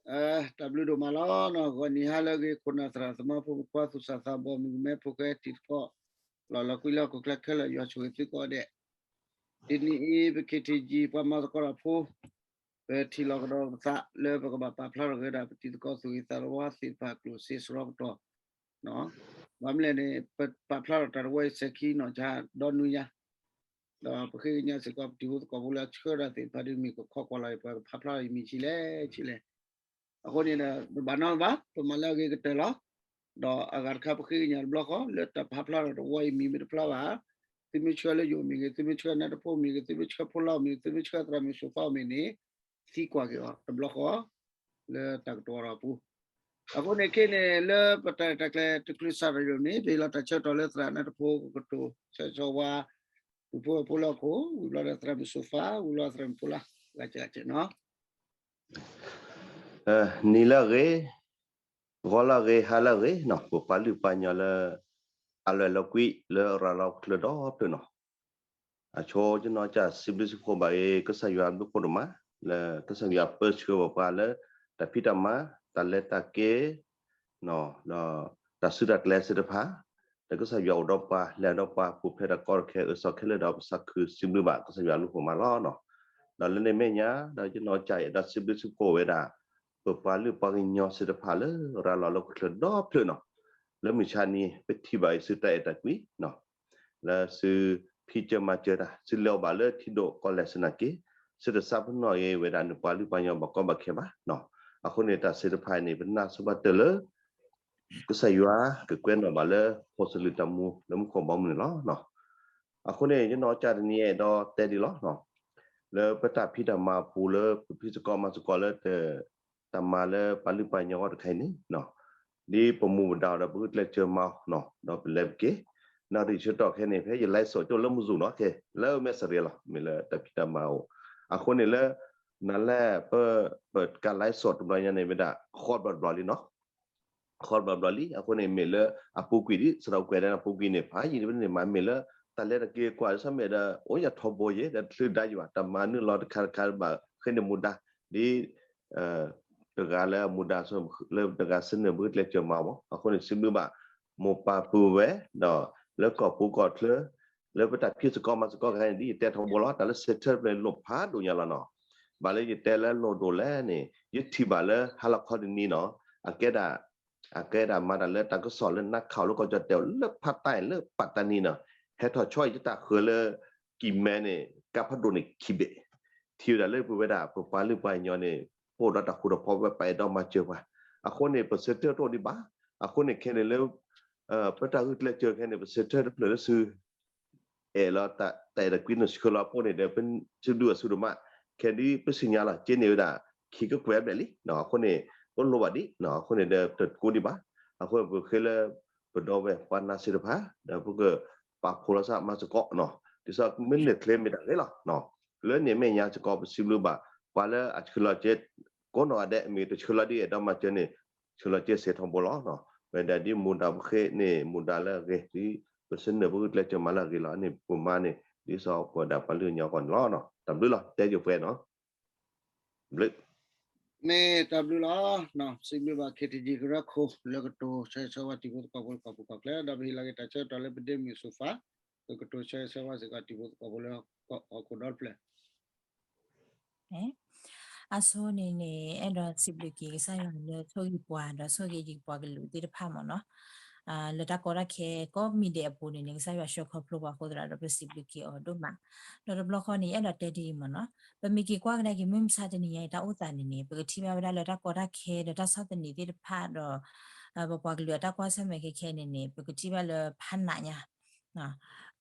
တၢ်ဘျုးဒိၣ်မးလီၤ. ဂီၤနံၤဟါလၢအဂ့ၤ ခိၣ်နၢ်သရၣ်သမါ ဖိမုၣ်ဖိခွါ သူၣ်စၢ်သးဘီၣ် မုၣ်ကမဲ ဖိဃဲ တံၤသကိး လီၢ်လီၤကွံလီၤ ဟီၣ်ခိၣ်ချၢခဲလၢာ် ယွၤဆိၣ်ဂ့ၤသုကိးဂၤဒဲး. တနံၤအံၤ ပ ခ့ထံကံ ပှၤမၤသကိးတၢ်ဖိ ပထံၣ်လိာ်ကဒီးပသးလၢပကဘၣ်ပာ်ဖျါထီၣ်က့ၤဝဲဒၣ် ပတံၤသကိးသူၣ်ဂ့ၤသးဝါသ့ၣ်တဖၣ်အကျိၣ်စ့စရီပတီၢ် ဘၣ်မနုၤလဲၣ်န့ၣ် ပပာ်ဖျါထီၣ်တၢ်တဝီအံၤ စဲၤခံနီၢ်ဆါဒီနွံညါ, ဒီးပဃ့ကညးစ့ၢ်ကီး ပတံၤဖိသကိးဖိလၢအဆှၢဒၣ်သ့ၣ်တဖၣ် ဒ်မ့ၢ်ကခီကွၢ်လီၤအံၤ ပှၤကဖးဖျါထီၣ်ယမံၤဆံလဲၣ်ဆံလဲၣ်. အဃိန့ၣ်ဒီး တဘၣ်နီတမံၤဘၣ်, ပမၤလၢအဂ့ၤကတၢၢ်လီၤ. ဒီးအဂၤတခါ ပဃ့ကညးတဘျီဃီ လၢတၢ်ပာ်ဖျါထီၣ်တဝီအံၤ မံၤမ့ၢ်တဖျါဘၣ်, သုမ့ၢ်ဆှၢလၢယအိၣ်မ့ၢ်ဂ့ၤ, သုမ့ၢ်ဆှၢနၢ်တဖိမ့ၢ်ဂ့ၤ, သုမ့ၢ်ဆှၢဖိလၢအအိၣ်မ့ၢ်ဂ့ၤ, သုမ့ၢ်ဆှၢသရၣ်မုၣ်စိၤဃီအအိၣ်မ့ၢ်ဂ့ၤန့ၣ် သံကွၢ်က့ၤအီၤတဘျီဃီ လၢတၢ်ကတိၤအီၤဒီးအပူၤ. အဃိန့ၣ်ခဲအံၤန့ၣ် လၢပတၢ်ရဲၣ်တၢ်ကျဲၤတချုးစးထီၣ်ယိာ်န့ၣ် ပဟ့ၣ်လီၤတၢ်ဆၢကတီၢ်လၢသရၣ်နၢ်တဖိကတိၤ ဆၢဂ့ၤဆၢဝါ ပုၢ်ဖိဝဲၢ်ဖိလၢဟီၣ်ခိၣ်, ဝံၤဘျီဒီးသရၣ်မုၣ်စိၤဃီ, ဝံၤဘျီသရၣ်မုၣ်ဖိလၢ ဂၤကဲးဂၤကဲးနီၤ. နံၤလၢအဂ့ၤ, ဂီၤလၢအဂ့ၤ, ဟါလၢအဂ့ၤနီၤ, ပပှၤလုၢ်ပှၤကညီလၢ အလီၢ်လီၤကွံလၢရၤလီၤကချၢဒီဖျၢၣ်နီၤ. အဆိကတၢၢ်နီၤ ကစၢ်စံးဘျုးစံးဖှိၣ်ဘၣ်အံၤ ကစၢ်ယွၤဘျုးဖှိၣ်ဒိၣ်မး လၢကစၢ်ယွၤပၢဆှၢဘၣ်ပှၤလၢ တၢ်ဖံးတၢ်မၤ, တၢ်လဲၤတၢ်က့ၤ ဒီးတၢ်စုတၢ်ကျဲသ့ၣ်တဖၣ်, ဒီးကစၢ်ယွၤအိၣ်ဒီးပှၤ လဲၤဒီးပှၤ ပူၤဖျဲးတၢ်ကီတၢ်ခဲ အၢၣ်စီၣ်ခဲလၢာ်ဒီးပသးခုစံးဘျုးဘၣ် ကစၢ်ယွၤဘျုးဖှိၣ်မးလီၤနီၤ. ဒီးလၢန့ၣ်အမဲာ်ညါ ဒီးယနီၢ်ကစၢ်အဲၣ်ဒိးစံးဘျုးစံးဖှိၣ်ဝဲဒၣ် ပပှၤလုၢ်ပှၤကညီသ့ၣ်တဖၣ်လၢရၤလီၤလၢကချၢဒီဖျၢၣ်နီၤ. လၢမုၢ်ဆါနံၤ ပထံၣ်ဘၣ်အံၤ သုတၢ်အဲၣ်တၢ်ကွံနီၤ လၢသုဖံးစၢၤမၤစၢၤတၢ် သုလဲၤအီၤဘၣ်လၢထံဒိၣ်ကီၢ်လဲၢ်သနာ်က့ သုတသးပ့ၤနီၣ်အီၤဝဲဒၣ် နပှၤလုၢ်ပှၤကညီဘၣ်ကီဘၣ်ခဲဘၣ်နီၤ. အဃိန့ၣ် တၢ်သ့ၣ်တဖၣ်အံၤန့ၣ် ပနာ်ဆိပာ်တၢၢ်လၢ ကစၢ်ယွၤကကွဲးနီၣ်ဘၣ်လၢ ဖိသလုးတၢ်မူလၢမူခိၣ်ဘီမုၢ်န့ၣ်လီၤ. အဃိန့ၣ် ယနီၢ်ကစၢ်တနံၤအံၤအဲၣ်ဒိးတဲဒ်လီၤ လၢပတၢ်ဖံးတၢ်မၤအပူၤလၢပဖံးသကိးမၤသကိးလၢ တၢ်မၤလၢပှၤလုၢ်ပှၤကညီအဂီၢ်တခါအံၤန့ၣ် ဒ်ပမူပဒါအီၤဒီးပဂုာ်ကျဲးစၢးမၤအီၤနီၤ ဒီးပလဲၤပက့ၤ နီၢ်ဒံးဆၢကတီၢ်ခဲအံၤန့ၣ် ဖဲယ live စ့ၢ်ကီးလၢမုၢ်ဇူၣ်နီၤ ခဲ လၢမဲၢ်စရ့လီၤ မ့ၢ်လၢတၢ်ဖံးတၢ်မၤအိၣ် အဃိန့ၣ်လၢ နလဲၣ် ပ ပက live စ့ၢ်ကီးတဘျီညါန့ၣ် မ့ၢ်ဒၣ် ဃီတဘျီတဘျီလံနီၤ ဃီတဘျီတဘျီလံ အဃိန့ၣ် မ့ၢ်လၢအပူၤကွံာ်ဒ် စရီကွဲးဒၣ်အပူၤကွံာ်န့ၣ် ဖးယံာ်တဘ့ၣ်န့ၣ် မၤမ့ၢ်လၢ တၢ်လဲၤတၢ်က့ၤကွၢ် ဆၢမဲာ်ဒီး အိၣ်ယၤထီဘိယဲၢ် ဒီးတချုးဒါယံာ်ဘၣ် တၢ်မၤနုာ်လီၤတခါတခါဘၣ် ဃ့န့ၢ်မူဒါ ဒ် တဂၤလၢအမူဒါ လၢတဂၤစနၢၣ်ဘုကျဲးစၢးမၤမး အဃိန့ၣ် စံးဘျုးဘၣ် မိၢ်ပၢ်ပုၢ်ဝဲၢ် ဒီးလၢကီၢ်ပူၤကီၢ်ချၢ လၢပတၢ်ဖံးသကိးမၤသကိးတခါန့ၣ် ဒ်ယတဲထီဘိလီၤ တၢ်လၢစဲးထၢၣ်တဖျၢၣ်လိၣ်ဖးဒိၣ်ညါလီၤနီၤ ဘၣ်လၢယတဲလၢလိၣ်ဒိၣ်လဲၣ်န့ၣ် ယထံၣ်ဘၣ်လၢဟါလီၤခီတနံၤနီၤ အကဲဒၣ် အကဲဒၣ်မၤတၢ်လၢတၢ်ကစီၣ်လၢနးခးလၢကီၢ်ကၠီၣ်တဲာ်လၢဖးတၢ်လၢပာ်တၢ်နံၤနီၤ ဟဲထီၣ်ဆီအံၤယတၢ်ဃၢၤလၢ ကံၢ်မဲန့ၣ် ကါဖးဒိၣ်န့ၣ်ခံဘ့ၣ် ထံၣ်ဝဲဒၣ်လၢပဝဲဒၣ် ပပှၤလုၢ်ပှၤကညီန့ၣ် ပအိၣ်ဒီးတၢ်ဃူတၢ်ဖိးဝဲပာ်အဲၣ်ဒိးမၤစၢၤပှၤ အဃိန့ၣ် ပစဲးထၢၣ်တအိၣ်ဒံးဘၣ် အဃိန့ၣ်ခဲန့ၣ်လၢ ပတၢ်ဂုာ်ကျဲးစၢးခဲန့ၣ် ပစဲးထၢၣ်တဖျၢၣ်လၢသု အဲၣ်လီၤတၢ်အဲၣ်တၢ်ကွံနုာ်ဆှၢလီၤအပူၤန့ၣ်ဒီး ပစံးဘျုးအစုဒိၣ်မး ခဲဒ်ပသ့ၣ်ညါလီၤ က့န့ၢ်ဝဲဒၣ် ခံကကွဲၢ်ဘျဲၣ်လံ အဃိန့ၣ် ပလိၣ်ဘၣ်ဒံး အဃိန့ၣ်ဒီး တကိးဒံးဘၣ် အဃိပဃ့လၢ ပဒီပုၢ်ဝဲၢ်ပှၤနာ်သ့ၣ်တဖၣ် ဒီးပကပာ်ဖှိၣ်လီၤသးမၤသကိးနီၤ ဒ်သိးမ့ၢ်န့ၢ်ချ့မ့ၢ်တၢ်ဂ့ၤလီၤ လၢန့ၣ်အမဲာ်ညါစ့ၢ်ကီး ပစံးဘျုးဘၣ် ပှၤလၢအဆှၢလီၤစ့ ကိးနီၢ်ဂၤဒဲး မ့ၢ်တဆှၢလီၤဒ်အဲၣ်ဒိးမၤစၢၤန့ၣ် ဆှၢလီၤစ့စဲးထီဘိလီၤ ဝဲဒၣ်ဒ်မူဒါပဃ့န့ၣ် မူဒါလၢအဂ့ၤ ဒ်ပစနၢၣ်ပဂုာ်ကျဲးစၢးမၤလၢအဂ့ၤလီၤန့ၣ် ပမၤန့ၣ် ဒ်သိးပဝဲဒၣ်ပှၤလုၢ်ပှၤကညီအဂီၢ်န့ၣ်လီၤ တၢ်ဘျုးလီၤ တဲယိာ်ပှဲၤနီၤ ဘျုး မ့ၢ်တၢ်ဘျုးလီၤ စံးဘျုးဘၣ် ခ့ထံကံ ကရၢခိၣ် လၢကတိၤဆၢဂ့ၤဆၢဝါတံၤဖိသကိးဖိလၢကီၢ်ပူၤကီၢ်ချၢ ဒီးပဟ့ၣ်လီၤက့ၤတၢ်ဆၢကတီၢ်လၢပဒ့မုၣ်စိၤဖး ကကတိၤဆၢဂ့ၤဆၢဝါစ့ၢ်ကီးတံၤဖိသကိးဖိလၢဟီၣ်ခိၣ်ဒီတဖျၢၣ် အဆိန့ၣ်န့ၣ် အဲၣ်ဒိးစံးဘျုးက့ၤကစၢ်ယွၤလၢဆိၣ်ဂ့ၤပှၤ ဒီးဆိၣ်ဂ့ၤယံၤပှၤကလုာ်သ့ၣ်တဖၣ်မ့ၢ်နီၤ လၢတၢ်ကီတၢ်ခဲကိးမံၤဒဲးအပူၤန့ၣ်န့ၣ် ကစၢ်ယွၤဆှၢခီဖျိပှၤအဃိသတးဒီး ပစံးဘျုးက့ၤအီၤဒိၣ်မး ဒီးတဘျီဃီန့ၣ် အဲၣ်ဒိးတဲဒ်အံၤမ့ၢ်နီၤ ပမ့ၢ်က့ၤကွၢ်ကဒါက့ၤမုၢ်မဆါတနံၤညါအံၤတၢ်အိၣ်သးန့ၣ်န့ၣ် ပကထံၣ်ဘၣ်ဝဲဒၣ်လၢတၢ်ကီတၢ်ခဲဒီးတၢ်ဆီၣ်သနံးသ့ၣ်တဖၣ်ဒီး ပပှၤကလုာ်အတၢ်ကွၢ်ဆၢၣ်မဲာ်ခဲခဲန့ၣ်န့ၣ် ပကထံၣ်ဘၣ်လၢဖးနးညါ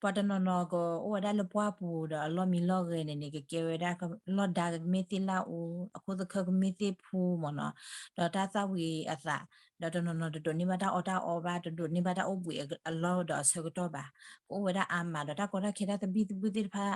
ပှၤတနီၤနီၤကအိၣ်ဝဲဒၣ်လၢပှၢ်ပူၤဒီးအလီၢ်မံလီၢ်ဂဲၤန့ၣ်န့ၣ် ကကဲဝဲဒၣ်လီၢ်ဒါကမ့ၢ်သ့ၣ်လၢအူ အခိၣ်သခၢကမ့ၢ်သ့ၣ်ဖူမ့ၢ်နီၤ ဒီးတၢ်သၣ်ဝံၤအသး ဒီးတနီၤနီၤတဒိးန့ၢ်ဘၣ်တၢ်အီၣ်တၢ်အီဘၣ် တဒိးန့ၢ်ဘၣ်တၢ်အိၣ်ဘှံးအလီၢ်ဒီးအဆၢကတီၢ်ဘၣ် ကအိၣ်ဝဲဒၣ်အါမးဒီးတၢ်ကီတၢ်ခဲတၢ်သဘံၣ်သဘုၣ်သ့ၣ်တဖၣ်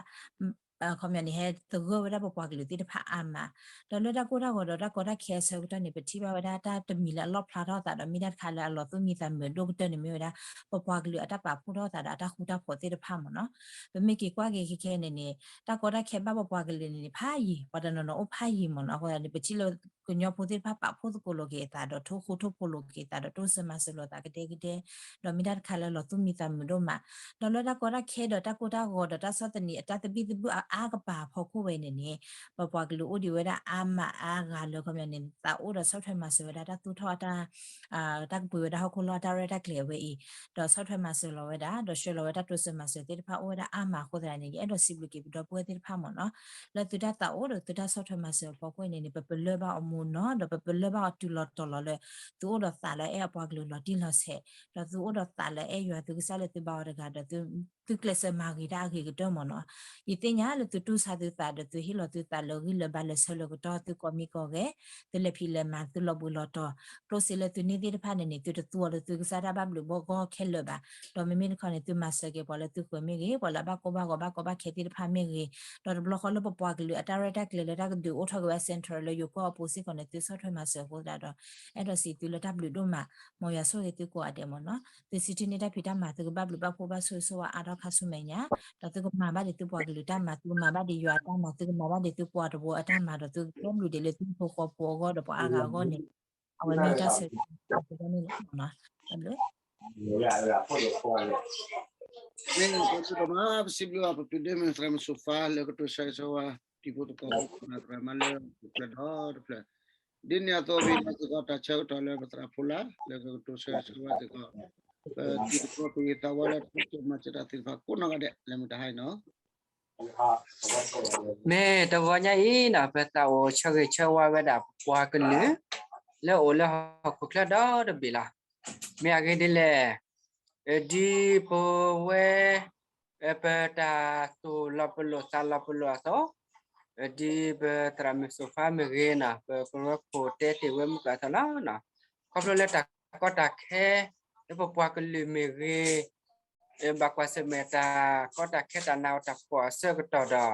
ခီပညီန့ၣ် ဟဲသဂၢၢ်ဝဲဒၣ်ပပှၤကလုာ်သ့ၣ်တဖၣ်အါမး, ဒီးလၢတၢ်ကိၢ်တၢ်ဂီၤဒီးတၢ်ကီတၢ်ခဲအဆၢကတီၢ်န့ၣ် ပထံၣ်ဘၣ်ဝဲဒၣ်တၢ်တမံၤလၢအလီၣ်ဖျါထီၣ်သးဒီး မ့ၢ်တၢ်တခါလၢအလီၤသူၣ်မံသးမုာ်ဒိၣ်ကတၢၢ်န့ၣ်မ့ၢ်ဝဲဒၣ် ပပှၤကလုာ်အတၢ်ပာ်ဖှိၣ်ထီၣ်သးဒီးအတၢ်ဃူတၢ်ဖိးသ့ၣ်တဖၣ်မ့ၢ်နီၤ. ပမ့ၢ်က့ၤကွၢ်က့ၤခဲခဲန့ၣ်န့ၣ် တၢ်ကီတၢ်ခဲဘၣ်ပပှၤကလုာ်န့ၣ်န့ၣ် ဖးယံၤ ပှၤတနီၤနီၤအိၣ်ဖးယံၤမ့ၢ်နီၤ. အဃိသတးန့ၣ် ပထံၣ်လၢကညီဖိသ့ၣ်တဖၣ်ပာ်ဖှိၣ်သကိးလိာ်က့ၤအသးဒီး ထိၣ်ဃူထိၣ်ဖိးလိာ်က့ၤအသးဒီး တိစၢၤမၤစၢၤလိာ်သးကဒဲကဒဲ ဒီးမ့ၢ်တၢ်တခါလၢလီၤသူၣ်မံသးမုာ်ဒိၣ်မး, ဒီးလၢတၢ်ကီတၢ်ခဲဒီးတၢ်ကိၢ်တၢ်ဂီၤဒီးတၢ်ဆီၣ်သနံးအတၢ်သဘံၣ်သဘုၣ်အါအါကပၤအဖီခိၣ်ဝဲန့ၣ်န့ၣ် ပပှၤကလုာ်အိၣ်ဒံးဝဲဒၣ်အါမးအါဂၤလၢခီပညီန့ၣ် သးအိၣ်ဒီးဆီၣ်ထွဲမၤစၢၤဝဲဒၣ်တၢ်သူၣ်ထီၣ်အတၢ် တၢ်ကပှ့ၤဝဲဒၣ်ဟီၣ်ခိၣ်လီၢ်အတၢ်ရဲၣ်တၢ်ကျဲၤအဝဲအံၤ, ဒီးဆီၣ်ထွဲမၤစၢၤလီၤဝဲဒၣ် ဒီးဆှၢလီၤဝဲတၢ်တိစၢၤမၤစၢၤသ့ၣ်တဖၣ်အိၣ်ဝဲဒၣ်အါမးအဃိသတးန့ၣ် ယအဲၣ်ဒိးစံးဘျုးက့ၤပဒီပုၢ်ဝဲၢ်သ့ၣ်တဖၣ်မ့ၢ်နီၤ, လၢသုတၢ်သးအိၣ်ဒီးသုတၢ်ဆီၣ်ထွဲမၤစၢၤအဖီခိၣ်န့ၣ်န့ၣ် ပပလၢၢ်ဘၣ်အီၤမ့ၢ်နီၤ ဒီးပပလၢၢ်ဘၣ်အီၤတုၤလီၤတီၤလီၤလၢ သုအိၣ်ဒီးသးလၢအအဲၣ်အပှၤကလုာ်လီၤတံၢ်လီၤဆဲး, ဒီးသုအိၣ်ဒီးသးလၢအအဲၣ်ယွၤသုကစၢ်လၢသုဘါအီၤတဂၤဒီး သုကျဲးစၢးမၤဂ့ၤတၢ်အဂ့ၤကတၢၢ်မ့ၢ်နီၤ. ယသ့ၣ်ညါလၢသုတူၢ်ဆါသုသးဒီးသုဟ့ၣ်လီၤသုသးလၢဂံၢ်လၢဘါလၢဆၢလၢကတီၢ် သုကိးမံၤကိးဂဲၤ, သုလဲၤဖံးလဲၤမၤ သုလီၤဘှံးလီၤတီၤ, ကျိၣ်စ့လၢသုန့ၢ်သ့ၣ်တဖၣ်န့ၣ်န့ၣ် သုတသူအီၤလၢသုကစၢ်တၢ်ဘၣ်ဘျုးဘၣ်ဂီၢ်ခဲလၢာ်ဘၣ်, ဒီးမ့မ့ၢ်တခီန့ၣ် သုမၤစၢၤက့ၤပှၤလၢသုဃၢၤမ့ၢ်ဂ့ၤ, ပှၤလၢအဘၣ်ကိၢ်ဘၣ်ဂီၤဘၣ်ကီဘၣ်ခဲသ့ၣ်တဖၣ်မ့ၢ်ဂ့ၤ, ဒီးတဘျီဃီလၢပပှၤကလုာ်အတၢ်ရဲၣ်တၢ်ကျဲၤလၢတၢ်ကဒုးအိၣ်ထီၣ်က့ၤဝဲ center လၢယိၤကီၢ်အပူၤစ့ၢ်ကီးန့ၣ် သုဆီၣ်ထွဲမၤစၢၤအဃိသတးဒီး အဲၣ်ဒိးစံးသုလၢတၢ်ဘျုးဒိၣ်မး, မ်ယွၤဆိၣ်ဂ့ၤသုကိးဂၤဒဲးမ့ၢ်နီၤ. သုဆံထံၣ်န့ၢ်တၢ်ဖံးတၢ်မၤ သုကဘၣ်ဘျုးဘၣ်ဖှိၣ်ဘၣ်ဆိၣ်ဂ့ၤဆိၣ်ဝါအါထီၣ်ခါဆူမဲာ်ညါ, ဒီးသုကမၤဘၣ်ဒံးသုပှၤကလုာ်တၢ်မၤ, သုကမၤဘၣ်ဒံးယွၤအတၢ်မၤ, သုကမၤဘၣ်ဒံးသုပှၤတဝၢအတၢ်မၤ, ဒီးသုကဲဘျုးဒံးလၢသုဟံၣ်ဖိဃီဖိအဂီၢ်ဒီးပှၤအါဂၤအဂီၢ်န့ၣ်, အဝဲမ့ၢ်တၢ်ဆၢဂ့ၤဆၢဝါန့ၣ်လီၤ. တၢ်ဘျုး မ့ၢ်တၢ်ဆၢဂ့ၤဆၢဝါ ပစံးဘျုးဘၣ် ပပုၢ်ဒ့မုၣ်သရၣ်မုၣ်စိၤဖါ လၢကတိၤဆၢဂ့ၤဆၢဝါ တံၤဖိသကိးဖိ သရၣ်မါလၢ တဖျၢၣ်ဒီတဖျၢၣ်, ဒ်န့ၣ်အသိး ပစံးဘျုးစ့ၢ်ကီးတၢ်ဆၢကတီၢ်လၢပသရၣ်ဖိလၢ် လၢကကတိၤဆၢဂ့ၤဆၢဝါစ့ၢ်ကီး ပတံၤသကိးပဂ့ၤသးဝါလၢတၢ်ကမၤစၢၤတၢ်သ့ၣ်တဖၣ်ကိးနီၢ်ဂၤဒဲး လၢမုၢ်တဟါအံၤနီၤ. မ့ၢ်တဂီၤညါအံၤနီၤ ပသးအိၣ်ဆၢဂ့ၤဆၢဝါဝဲဒၣ်ပပှၤကလုာ် လၢအိၣ်လၢဟီၣ်ခိၣ်ချၢဒီတဘ့ၣ်လီၤ. မ့ၢ်အဂ့ၢ်ဒ်လဲၣ်, ဒ်ပဝဲ ပတၢ်သူၣ်လီၤပလိာ်သးလီၤပလိာ်အသိး, ဒ်ပသရၣ်မုၣ်စိၤဖါမ့ၢ်ဂ့ၤနီၤ ပကရၢခိၣ်တဲတ့ၢ်ဝဲမုၢ်ကၢအသိးလီၤ. ခီဖျိလၢတၢ်ကီတၢ်ခဲ လၢပပှၤကလုာ်မ့ၢ်ဂ့ၤ ဘၣ်ကွၢ်ဆၢၣ်မဲာ်တၢ်ကီတၢ်ခဲတၢ်နာ်တၢ်ဖှီၣ်အဆၢကတီၢ